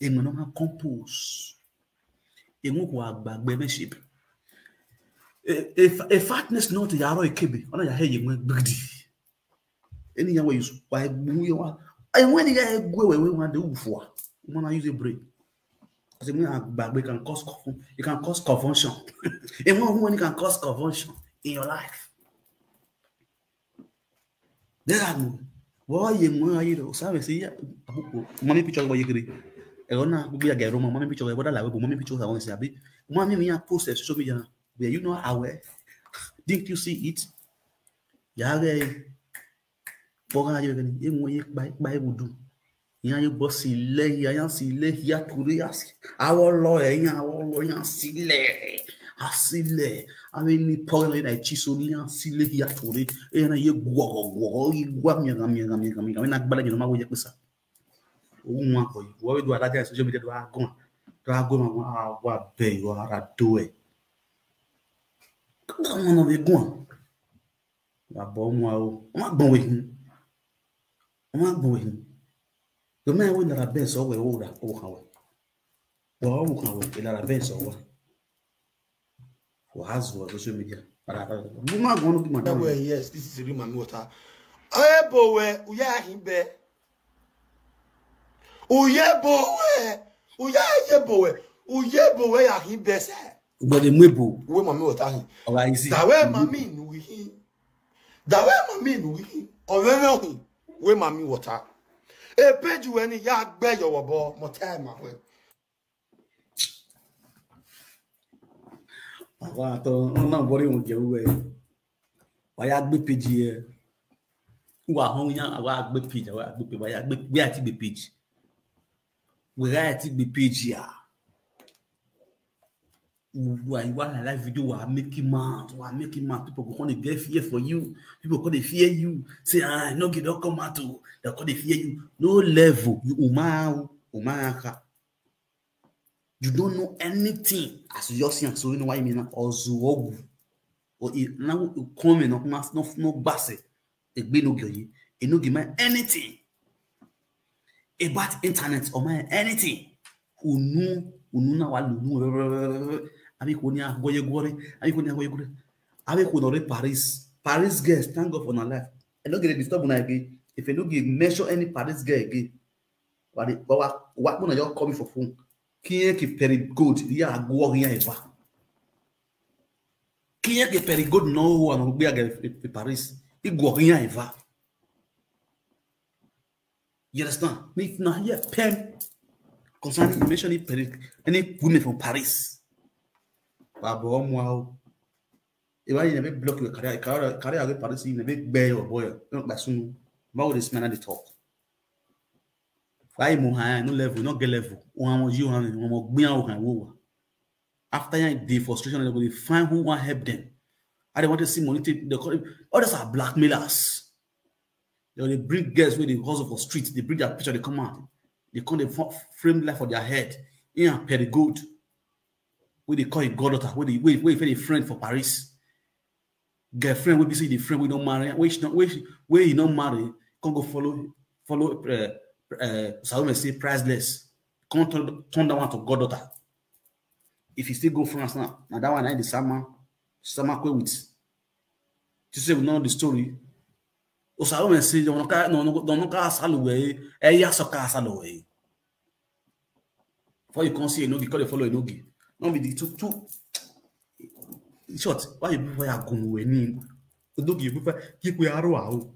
Emwi ne ọ ma compose. Emwi uwa gba gbe mwẹ shape. A, a, a fatness ne ọ te ya rrọọ ekebe, ọ na ya hẹ ye mwẹ gbigidi. Eni iran wẹ Yusuf, wa gbu ye wa. Emwi ne iran gu wẹ, wẹ wa de ufua. U ma na use a brain. Because emwi a gba gbe can cause confu-, it can cause convulsion. Emwi ọhun wẹ ni can cause convulsion in your life. There are no. Wẹ ọ ye emwi a ye rẹ, Osawe sẹ ya, abukpo, u ma miẹn picture wẹ ye kherhe. Ẹghẹ na, gbogbo ya ga ẹre, u ma miẹn picture wẹ, brother, la wẹ, u ma miẹn picture Osawe sẹ, abi? U ma miẹn emwi iran post ẹ social media na. Were you not aware? Didn't you see it? Ya ghẹ Bọ gha ye vbe ni, e mu ye kpa, kpa e vbe udu. Iran ye bọ si lẹ hia, iran si lẹ hia tuorre, a si, avbe ọlọ ẹ, iran avbe ọlọ, iran si lẹ, a si lẹ, avbe ni pọ na, na chi so ni, iran si lẹ hia tuorre, iran ye guọghọ guọghọ, ghi gua mianghan mianghan mianghan mianghan, na gbalẹ miẹn ne ọ ma wo ye kpesa. Owu wan kọ yi, wẹ vbe do a ladian social media do a guan, do a guan, a wa bẹ yo, a ra do ẹ. Ka wan nọ vbe guan. Wa bọ mu aro, ọ ma gbọn wẹ hin. Ọ ma gbọn wẹ hin. Do ma wẹ Lara Benz ọ wẹ, ọ ra, ọ khan wẹ. Wa ọ khan wẹ, Lara Benz ọ wa. Wa ha zuọ social media. Ara, ara, ara. Bu ma guan nu gi madam. Well, yes, this is real Mami Water. Ebo wẹ, u ya hin bẹ. U ye ebo wẹ, u ya ye ebo wẹ, u ye ebo wẹ ya hin bẹ sẹ. Ugbẹdẹ mu ebo. Uwẹ Mami Water hin. Ọ gha easy. Da wẹ Mami nu ghi hin. Da wẹ Mami nu ghi hin. Ọ vbe vbe hin. Uwẹ Mami Water. E page wẹ ni ya gbe yọ vbe obọ, mọ ta ma wẹ. Wa tọ, ọ na bọrọ wọn jẹ uwẹ. Wa ya gbe page hẹ. Wa họn yan, wa gbe page, wa gbe page, wa ya gbe, wa ya ti gbe page. Wẹ gha ti gbe page ya. Wa, wa na live video, wa make him mad, wa make him mad. People go come dey get fear for you. People come dey fear you. Say, ah, no get don come out o. They come dey fear you. No level. You uma, uma kha. You don't know anything. As you just see am so, you know why me na ozu ogu. O i na u come no, no, no gbase. Egbe no gi oyi. E no gi ma anything about internet or ma anything. Unu, unu na wa lulu. Abi ko ni a goye gore. Abi ko ni a goye gore. Abi ko no re Paris. Paris girls, thank God for una life. E no get disturb una again. If you no get mention any Paris girl again, wa de, wa, wa, wa kpona just call me for phone. Kiyen ke Perry Gold, ya guọ iran eva. Kiyen ke Perry Gold nọ ho anọ gbe a ghe e Paris. I guọ iran eva. You understand? Me na hear pen concerning mentioning Perry, any women from Paris. Baba ọmọ o. If I never block your career, career, career against Paris, you never bear your boy. No, but soon, why would this man at the top? Why mu ha no level, no get level? One more you and one more gbian o kan wo. After you the frustration, they go dey find who want help them. I don't want to see money take the, others are blackmailers. They, they bring girls where they hustle for streets, they bring their picture, they come out. They come, they fo-, frame life for their head. Iran Perry Gold. Where they call him goddaughter, where they, where, where he friend for Paris. Girlfriend wey be say the friend wey don marry, wey she don, wey she, wey he don marry, come go follow, follow, uh, uh, Salome say priceless. Come turn, turn that one to goddaughter. If he still go France now, na that one na the Sama, Sama kwe with. To say we know the story. O Salome say, no, no, no, no, ka salu we, eh, ya so ka salu we. Before you come see Enogie, call dey follow Enogie. No be the two, two. In short, why you prefer ya gun we ni? Enogie prefer keep we aro aro.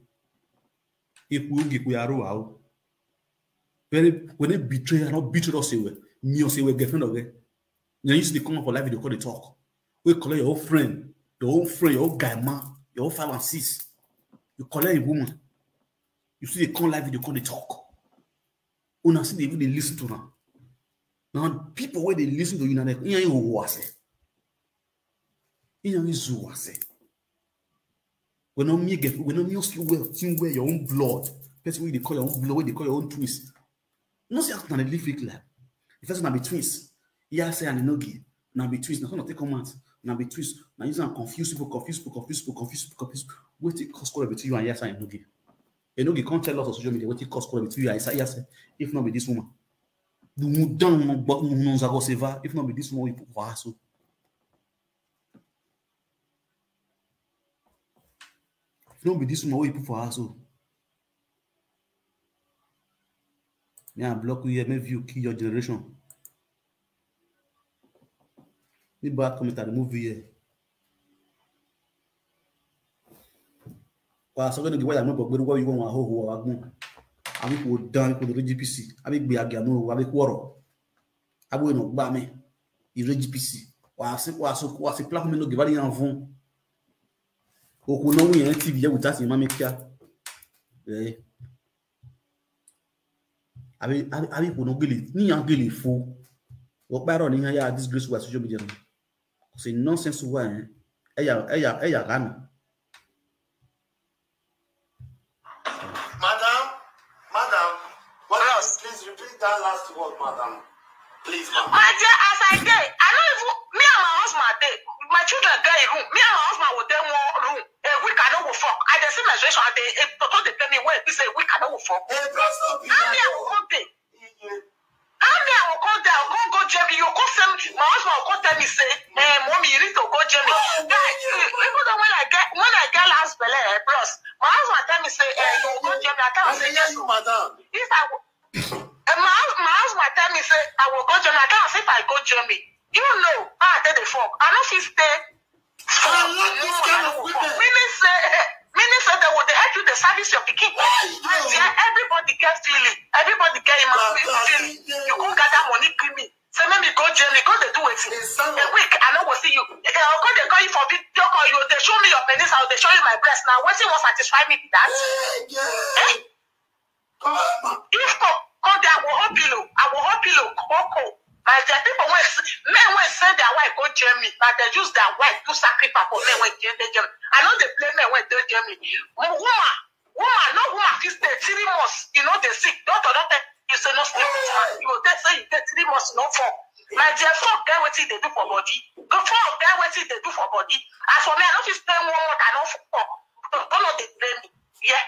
Keep we, keep we aro aro. When they, when they betray, I not betray us away. Me us away girlfriend away. You used to come up for live video call dey talk. We call your own friend, your own friend, your own guy man, your own five and six. You call a woman. You see they come live video call dey talk. Una see they even dey listen to una. Now people wey dey listen to you na, like, iyan wo wase. Iyan wo wase. We no me get, we no me ask you well, think well your own blood. Person wey dey call your own blood, wey dey call your own twins. No say na dey live fake life. The person na be twins. Iya say and Enogie, na be twins. Na so na take come out. Na be twins. Na use am confuse people, confuse people, confuse people, confuse people, confuse people. Wetin cause quarrel between you and Iya say and Enogie? Enogie come tell us on social media wetin cause quarrel between you and Iya say, if not be this woman. The woman down, no, but no, no, Zago Seva, if not be this woman, we put for her so. If not be this woman, we put for her so. Me, I block you here, make view kill your generation. Ni bad comment, I remove you here. Wa sọ ghe ne wa ya mọ bọ gberu wa yi wọn hoho wa gbọn. Abi ko dan ko do G P C. Abi gbe agia no, abi ko oro. Abi no gba me. Ire G P C. Wa se, wa so, wa se platform no give iran vun. Okhuo ne ọ winna T V ye without imẹ, mẹ kia. Eh. Avbe, avbe, avbe ikhuo ne ọ gele, ne iran gele fo. Ọkpa rrọọ ne iran ya disgrace uwa social media na. Cause nonsense uwa, eh. Ẹ ya, ẹ ya, ẹ ya gha nọ. Madam, madam, what, please repeat that last word, madam. Please, ma'am. My dear, as I dey, I no even, me and my husband dey. My children get a room. Me and my husband will dey one room. A week, I no go fuck. I dey see menstruation, I dey, eh, toto dey pay me well. This a week, I no go fuck. How me I go come dey? How me I go come dey? I go come go Germany. You go send my husband go come tell me say, eh, mommy, you need to go Germany. Guys, eh, even though when I get, when I get last belle, eh, bros, my husband tell me say, eh, you go go Germany. I tell him say, yes, madam. If I go, eh, my hus-, my husband tell me say I will go Germany. I tell him say if I go Germany, you know how I take dey fuck. I no fit stay for, I love this kind of women. Meaning say, meaning say they will dey help you dey service your pikin. Why you? My dear, everybody get feeling. Everybody get human feeling. You go gather money, give me. Say make me go Germany, go dey do wetin? A week, I no go see you. Eh, I go dey call you for video call, you dey show me your penis, I dey show you my breast. Now wetin wan satisfy me be that? Eh? If come, come there, I will hold pillow. I will hold pillow. Coco. My dear, people wey s-, men wey send their wife go Germany, na they use their wife do sacrifice for men wey dey Germany. I no dey blame men wey dey Germany. Woman, woman, no woman fit stay three months, you know, they sick. Doctor don tell you say no sleep with man. You go tell say you dey three months, no fuck. My dear, fuck get wetin dey do for body. Go fuck get wetin dey do for body. As for me, I no fit stay one month, I no fuck. Don't, don't dey blame me. Yeah.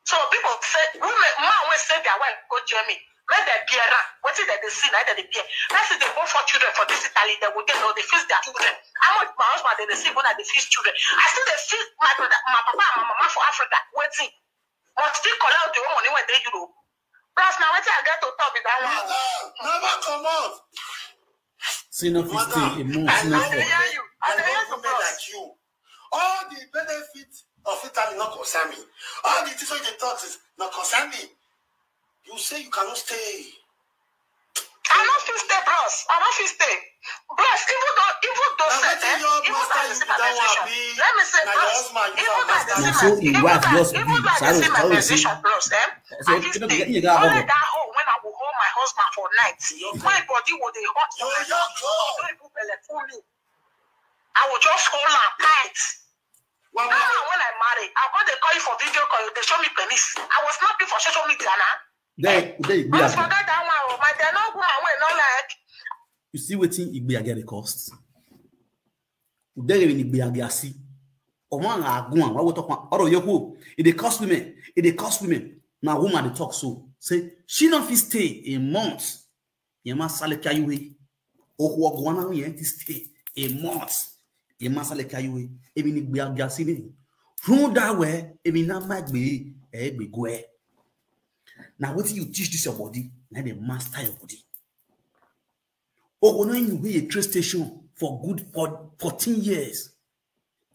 So people say, women, man wey send their wife go Germany, make dem bear am. Wetin dem dey see, na dem dey bear. Person dey born four children for this Italy, dem go dey, dem go dey fix their children. How much my husband dey receive when I dey fix children? I still dey fix my brother, my papa and my mama for Africa. Wetin? Must still collect the whole money wey dey Europe. Plus, na wetin I get to talk be that one. Madam, never comot. Say no fit stay a month, no fuck. I dey hear you. I dey hear you, bros. All the benefit of Italy no concern me. All the things wey you dey talk is no concern me. You say you cannot stay. I no fit stay, bros. I no fit stay. Bros, even though, even though, na say, wetin eh, your even though I master dey see you my that one menstruation, be? Let me say, na your bros, husband use even am though I dey master see you. Na my, so him even wife though I, just even be though I dey saro, see my saro si. Menstruation, bros, eh? So, I fit you know, stay. You got Only over. That hole when I will hold my husband for night. Your when body will dey hot for my body, no even belle full me. I will just hold am tight. Now, when I marry, I go dey call you for video call, you dey show me penis. I was not be for social media now. Then, then you be as for that, that one, oh, my dear, no woman wey no like. You see wetin igbeyaga dey cost? Udeghe ni igbeyaga si. Ọmọ nga gun, wa wo talk, ọrọ ye khuo. E dey cost women. E dey cost women. Na woman dey talk so. Say, she no fit stay a month. Irẹn ma sale kia ye uwu. Okhuo ọguan na irẹn ti stay a month. Irẹn ma sale kia ye uwu. Emwi ni igbeyaga si ni. Rhunmwuda wẹ, emwi na ma egbe, ẹ i gbe guẹ. Na wetin you teach this your body, na dey master your body. Okhuo na yin uwu ye train station for good for fourteen years.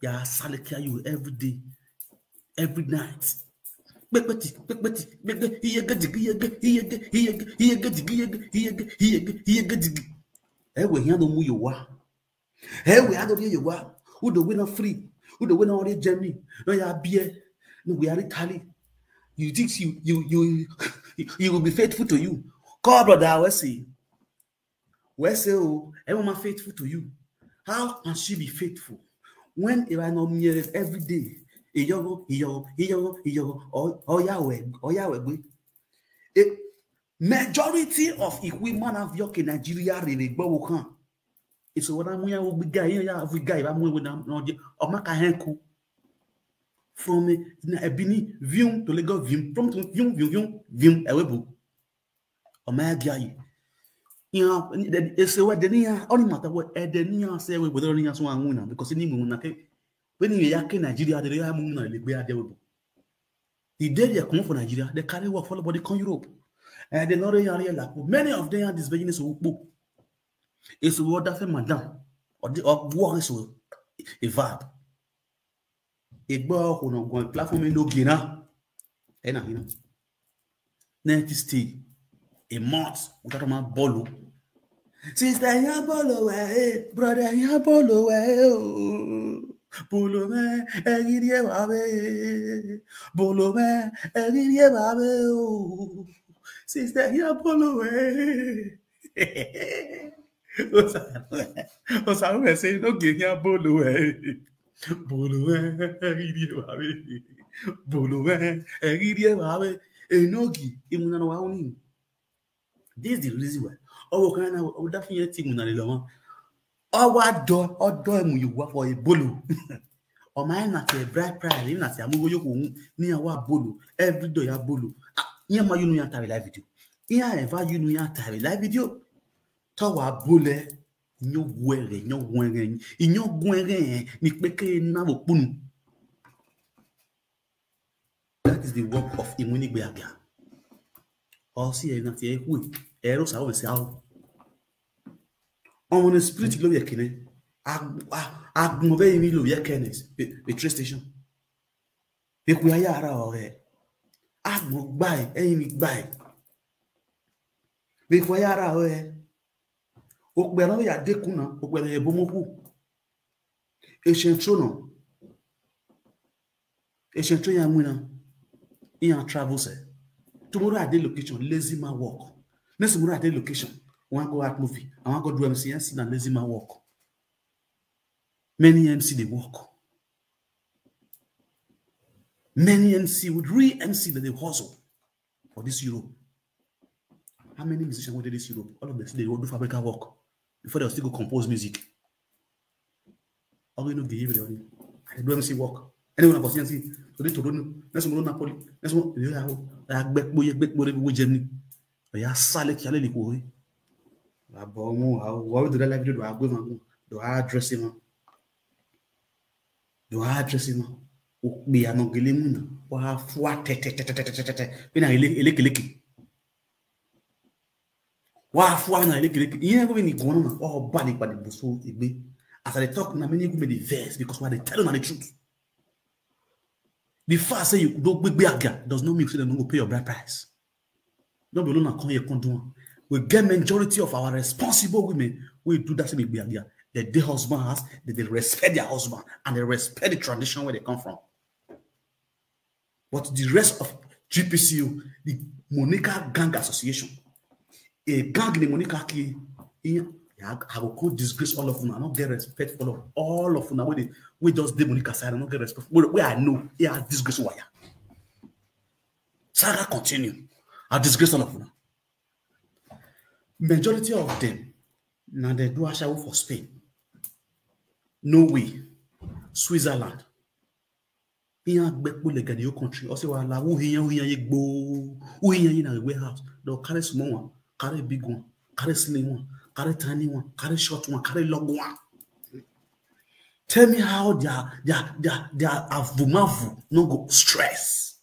Ya sale kia ye uwu every day, every night. Kpekpeti, kpekpeti, kpekpe, iyege digi, iyege, iyege, iyege, iyege digi, iyege, iyege, iyege, iyege digi. Ẹ wẹ, iran do mu ye owa. Ẹ wẹ, a do rhie ye owa. Udo wẹ na free. Udo wẹ na rhie Germany. No ya biẹ. No, we are Italy. You think you, you, you, you will be faithful to you? Call brother, we see. Wẹ sẹ o, ẹ ma faithful to you. How can she be faithful when if I no near every day? Iyọghọ, iyọghọ, iyọghọ, iyọghọ, ọ, ọ ya wẹ, ọ ya wẹ gbe. Eh, majority of Ikhuimana vbe ọ ke Nigeria rere gbe ọvbokhan. Eso wẹ na mu iran vbe igari, iran ya vbe igari, vbe mu ẹwe na, na je, ọ ma ka hẹn ku. From, eh, na, eh, Benin, vium, to Lagos, vium, from to vium, vium, vium, vium, ẹwe bu. Ọ ma ya gia yi. Iran, ese wẹ ẹdẹ ne iran, ọ ni ma ta wẹ ẹdẹ ne iran sẹ wẹ, wẹ ẹdẹ ne iran sẹ wan winna, because ni winna ke, vbene iran ya ke Nigeria, ẹdẹ ne iran mu winna lele egbe a dia wẹ bu. The day they come for Nigeria, they carry work, follow body come Europe. And they not really are like, many of them are this business ukpo. Eso wẹ ọ da fẹ madam, ọ de, ọ guọ eso a vibe. Egbe ọkhuo ne ọ guan platform eno gie na, ẹ na hin na. Ninety stay a month without a man bọọlu. Sister, iran bọọlu wẹ, eh, brother, iran bọọlu wẹ, eh, oh. Bolo mwẹ, ẹ ghi rhie evbavbe. Bolo mwẹ, ẹ ghi rhie evbavbe o. Sister, hia bolo mwẹ. Osa, Osa mwẹ sẹ, enogie hia bolo mwẹ. Bolo mwẹ, ẹ ghi rhie evbavbe. Bolo mwẹ, ẹ ghi rhie evbavbe. Enogie, iwinna ne ọ wa ru nii. This is the reason why. Ọvbokhan na, ọ da fi irẹn tie iwinna lele ọmwa. Ọ wa dọ, ọ dọ ẹmwẹ ye owa fo ebolo. Ọ ma rẹn na tie bride price, rẹn na tie amugho yo ko wu, ne iran wa bolo, every day ya bolo. Ah, iran ma ye unu iran ta vbe live video. Iran eva ye unu iran ta vbe live video. Te ọ wa bolẹ, iyọn guẹghẹ, iyọn guẹghẹ, iyọn guẹghẹ, ni kpeke na vbe okpunu. That is the work of iwinna igbe agia. Ọ si ẹre na tie ẹre khue, ẹre Osa mwẹ sẹ aro. Ọmọ ne spirit lo vbe ẹki nẹ, a, a, agbọn vbe emwi lo vbe ẹkẹ nẹ, vbe, vbe train station. Vbe ekhue a ya ra ọghẹ, agbọn gbae, ẹrinmwi gbae. Vbe ekhue a ya ra ọghẹ, okpia ne ọ ya dekun na, okpia ne ọ ya ebo mu okhu. Eshẹn tro nọ, eshẹn tro iran winna, iran travel sẹ. Tomorrow a dey location, lazy man work. Next tomorrow a dey location, I wan go act movie, I wan go do M C, M C na lazy man work. Many M C dey work. Many M C with real M C that they hustle for this Europe. How many musicians wey dey this Europe? All of them still dey do fabrica work before they still go compose music. All we know the evening, I dey do M C work. Anyone for C N C, today Toronto, next tomorrow Napoli, next one, yeah, I gbekpo, yeah, gbekpo, everywhere Germany. Ọ ya sa leke a lele ikhuo re. Wa bọ mu, wa, wa do that live video, do a gu emwa gun, do a address emwa. Do a address emwa. Okpia ne ọ gele winna, wa fua tẹtẹtẹtẹtẹtẹ. Vbene a leke leke. Wa fua na leke leke. Iran go vbene guan na, ọ ba ni kpa ni busu egbe. As I dey talk na, many people may dey vex because I dey tell una the truth. The fact say you do gbegbe agia does not mean say dem no go pay your bride price. No be only una come here come do am. We get majority of our responsible women wey do that same gbegbe agia. They dey husband house, they dey respect their husband, and they respect the tradition where they come from. But the rest of G P C U, the Monica Gang Association, a gang in Monica Key, I, I go come disgrace all of una. I no get respect for all of, all of una wey dey, wey just dey Monica side. I no get respect. Wey, wey I know, yeah, I disgrace wire. Saga continue. I disgrace all of una. Majority of them, na dem do ashawo for Spain, Norway, Switzerland. Iran gbekpo leke the whole country. Ọ sẹ wa la, u hin iran, u hin iran ye gbo, u hin iran ye na warehouse. They carry small one, carry big one, carry slim one, carry tiny one, carry short one, carry long one. Tell me how their, their, their, their avumavu no go stress.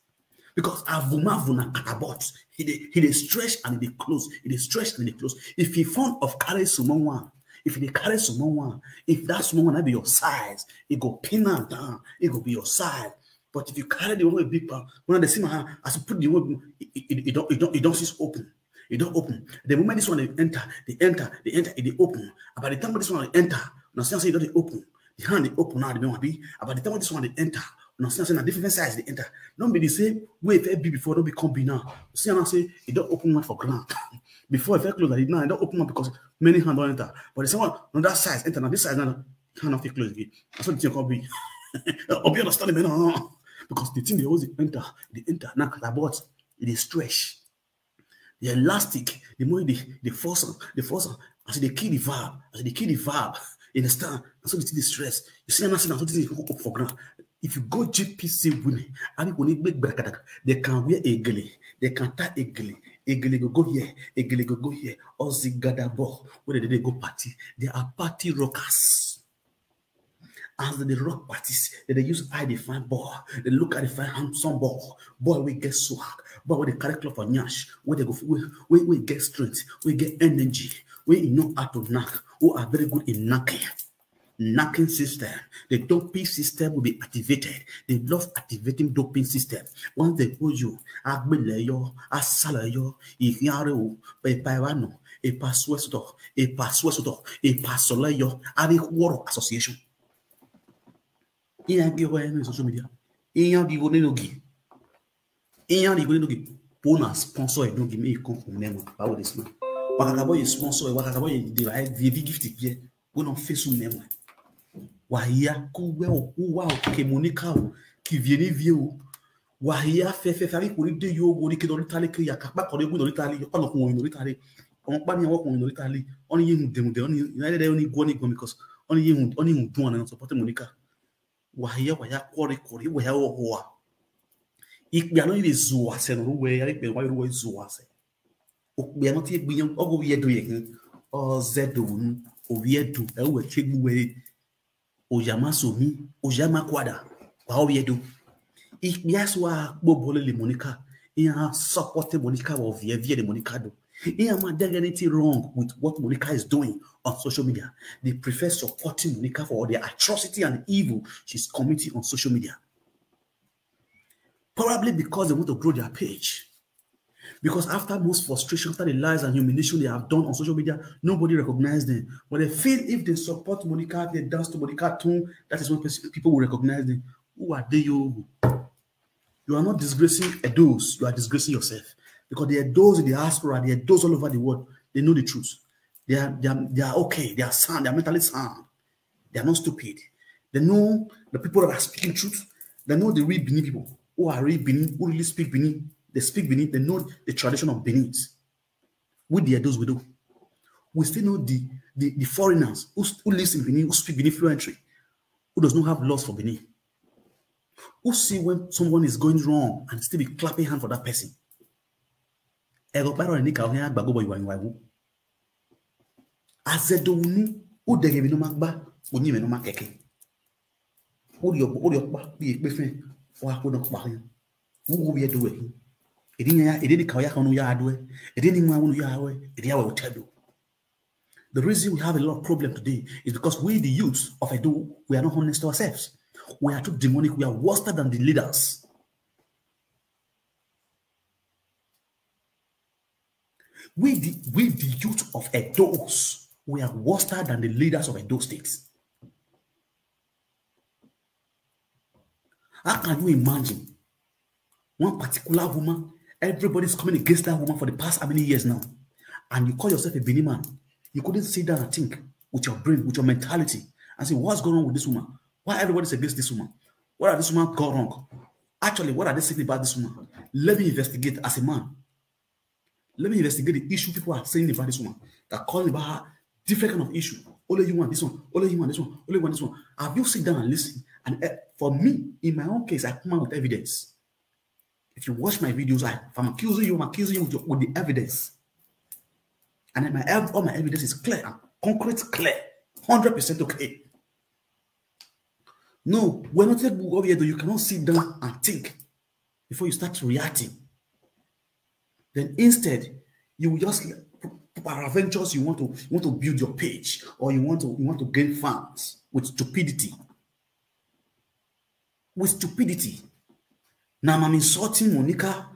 Because avumavu na catapult. He dey, he dey stretch and he dey close. He dey stretch and he dey close. If you fond of carry small one, if you dey carry small one, if that small one no be your size, e go pin am down. E go be your size. But if you carry the one wey big pass, when they see my hand, as you put the one, e, e, e, e don, e don, e don just open. E don open. The moment this one dey enter, dey enter, dey enter, e dey open. And by the time this one dey enter, una see am say e don dey open. The hand dey open now, the main one be. And by the time this one dey enter, una see am say na different size dey enter. No be the same way e be before, no be come be now. See am now say e don open one for ground. Before e first close like this, now e don open one because many hand don enter. But the same one, another size enter, now this size now, hand no fit close again. Na so the thing come be. Hope you understand me now. Because the thing dey always dey enter, dey enter. Now, catapult, e dey stretch. The elastic, the more they, they force am, they force am. As they kill the vibe, as they kill the vibe, you understand? And so the thing dey stress. You see, I'm not saying, so this thing go up for ground. If you go G P C women, and people need big brakadaka, they can wear a gele, they can tie a gele, a gele go go here, a gele go go here. All the gather ball, where they, they go party, they are party rockers. As they dey rock parties, they dey use eye dey find boy. They look at the find handsome boy, boy wey get swag, boy wey dey carry cloth for nyash, wey dey go, wey, wey, wey get strength, wey get energy, wey e know how to knack, who are very good in knacking. Knacking system, the doping system will be activated. They love activating doping system. Once they hold you, agbele yo, asala yo, ihiare o, epa evano, epa suesto, epa suesto, epa soleyo, ari woro association. Iran ghi ọghọ ẹre nọ social media. Iran ghi igho ne enogie. Iran ghi igho ne enogie. Vbọ na sponsor enogie, me I come from nẹ wa. Báwo de smell? Wa kakabọ ye sponsor, wa kakabọ ye de wa, e viẹ, e viẹ gift viẹ. Wẹ ne ọ face unu nẹ wa. Wa hia ku wẹ o, uwa o, ke Monica o, ke ivie ne ivie o. Wa hia fẹfẹfẹ, avbe ikhuo ni de yo wo ni ke nọ rita le ke ya ka kpa kọ ne gu nọ rita le, ọkpa nọ khun nọ rita le. Ọmọ ọkpa ni wọ khun nọ rita le. Ọni ye unu de unu de, ọni, ọni guọ ni guan because ọni ye unu, ọni unu duan na support Monica. Wa hia, wa ya kuọre kuọre, wa ya ọhọ a. Ikpia nọ i vbe zuọ asẹ ne ọ ru wẹ, ya ikpia wa ru wẹ zuọ asẹ. Okpia nọ tie egbe iyan, ọ ghe ovbi Ẹdo ye khin, ọ zẹ Ẹdo unu, ovbi Ẹdo, ẹ wẹ tie egbe uwẹ re. Oya ma so mi, oya ma kuada, wa ovbi Ẹdo. Ikpia so a kpobọ lele Monica, iran support Monica vbe viẹ viẹ ne Monica do. Iran ma dẹghe anything wrong with what Monica is doing on social media. They prefer supporting Monica for all the atrocity and evil she's committing on social media. Probably because they want to grow their page. Because after most frustration, after the lies and humiliation they have done on social media, nobody recognizes them. But they feel if they support Monica, if they dance to Monica tune, that is when pers-, people will recognize them. Who are they, yo? You are not disgracing Edos, you are disgracing yourself. Because the Edos in the diaspora, the Edos all over the world, they know the truth. They are, they are, they are okay, they are sound, they are mentally sound. They are not stupid. They know the people that are speaking truth. They know the real Benin people who are real Benin, who really speak Benin. They speak Benin. They know the tradition of Benin. We the Edos, we do. We still know the, the, the foreigners who, who lives in Benin, who speak Benin fluently, who does not have laws for Benin, who see when someone is going wrong and still be clapping hand for that person. Ẹghẹ ọkpa rrọọ ne I ka khian gba gobọ ye uwa, ye uwa ẹwu. A zẹ Ẹdo unu, u dẹghe emwi ne ọ ma gba, u yin mwẹ ne ọ ma kẹkẹ. U rhie ọkpa, u rhie ọkpa, u rhie ekpefẹn, ọ gha khuẹ ne ọkpa khian. U ghe ovbi Ẹdo wẹ khin. Ede iran ya, ede ne I ka ya khọn ne u ya do ẹe, ede ne I wan ne u ya ru ẹe, ede iran wẹ otọ Ẹdo. The reason we have a lot of problem today is because we, the youth of Edo, we are not honest to ourselves. We are too demonic. We are worse than the leaders. We the, we the youth of Edo, we are worse than the leaders of Edo State. How can you imagine one particular woman, everybody is coming against that woman for the past how many years now? And you call yourself a Benin man. You couldn't sit down and think with your brain, with your mentality, and say, "What's going on with this woman? Why everybody's against this woman? What has this woman got wrong? Actually, what are they saying about this woman? Let me investigate as a man. Let me investigate the issue people are saying about this woman. They're calling about her different kind of issue. Only you want this one, only you want this one, only you want this one." Have you sit down and listen? And, eh, for me, in my own case, I come out with evidence. If you watch my videos, I, if I'm accusing you, I'm accusing you with, your, with the evidence. And then my ev-, all my evidence is clear and concrete, clear, hundred percent okay. No, we're not able, you cannot sit down and think before you start reacting. Then instead, you will just, peradventure, you want to, you want to build your page, or you want to, you want to gain fans with stupidity. With stupidity. Now I'm insulting Monica,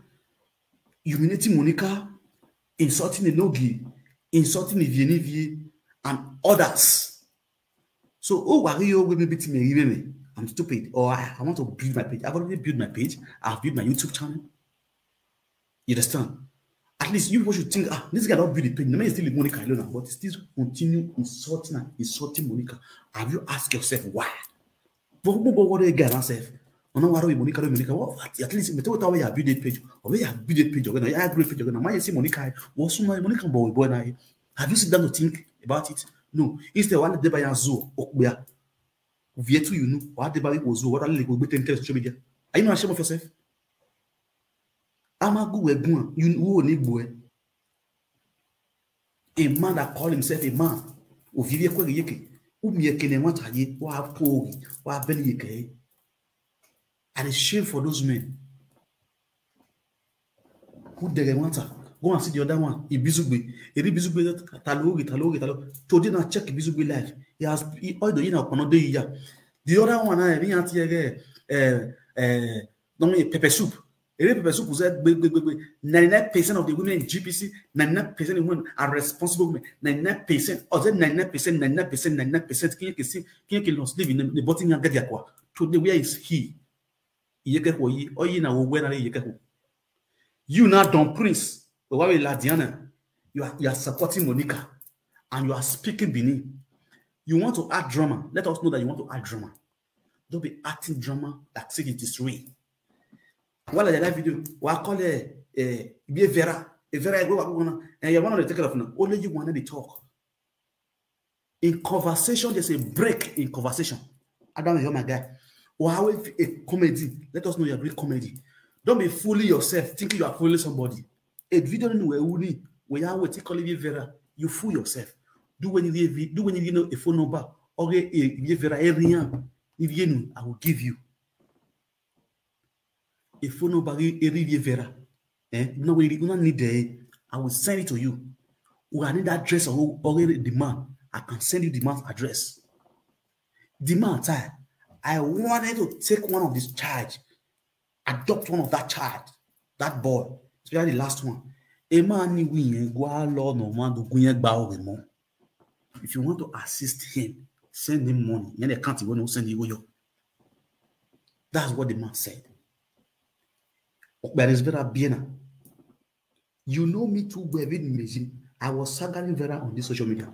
humiliating Monica, insulting Enogie, insulting Ivie Nivie, and others. So, oh, why you will be beating me, I'm stupid, or I, I want to build my page. I've already built my page. I've built my YouTube channel. You understand? At least you people should think, "Ah, this guy don't build a page. The man is still with Monica alone, but he still continue insulting and insulting Monica." Have you asked yourself why? But who go what the guy himself? Ọna wa rọ Monica, rọ Monica. Well, at, at least, me tell you how you build a page. Or where you build a page, okay? Now, you grow a page, okay? Now, my see Monica, what's my Monica boy, boy now? Have you sit down to think about it? No. Instead, one day by your zoo, okbia. Viet you know, what the body was, what a little bit in social media. Are you not ashamed of yourself? A ma gu wẹ guan, you, who ni gbe uẹ? A man that call himself a man. Ovivie kue yeke. U miẹn eke ne ẹmwata ye, wa po oghi, wa bẹghe iyeke ẹre. I dey shame for those men. U dẹghe ẹmwata. Go and see the other one. Ibizugbe. Eri Ibizugbe ta lo oghi, ta lo oghi, ta lo. Today na check Ibizugbe life. He has, he, all the, you know, ọkpọnọ de iya. The other one, eh, iran tie ẹghẹ, eh, eh, no, pepper soup. Ere pepper soup zẹ gbe gbe gbe gbe. Ninety-nine percent of the women in G P C, ninety-nine percent of women are responsible women. Ninety-nine percent, or say ninety-nine percent, ninety-nine percent, ninety-nine percent. Can you see? Can you long sleeve in the bottom? Can get your kwa. Today, where is he? Iyeke khuo yi, ọ yi na wo wẹ na re iyeke khuo. You now, Don Prince, but why we la Diana? You are, you are supporting Monica, and you are speaking Benin. You want to add drama. Let us know that you want to add drama. Don't be acting drama like say it is real. While I that video, we call it, eh, be Vera, a Vera, go, go, go, and you want to take care of now. Only you want to talk. In conversation, there's a break in conversation. Adam, you're my guy. Or how if a comedy, let us know you're doing comedy. Don't be fooling yourself, thinking you are fooling somebody. A video in where uni, where you are waiting calling you Vera, you fool yourself. Do when you leave, do when you know a phone number, or a, a, a Vera area, if you know, I will give you. A phone number ghi eri ye Vera. Eh, una we una need eh, I will send it to you. We need address of, of the man. I can send you the man's address. The man tie, I wanted to take one of this child, adopt one of that child, that boy, especially the last one. A man ni wi yẹn gua lọ nọ ma do gun yẹn gba oghe mọ. If you want to assist him, send him money. Yẹn lẹ account wẹ ne u send igho yọ. That's what the man said. Ọkpẹrẹ Vera biẹ na. You know me too well, even me. I was slandering Vera on this social media.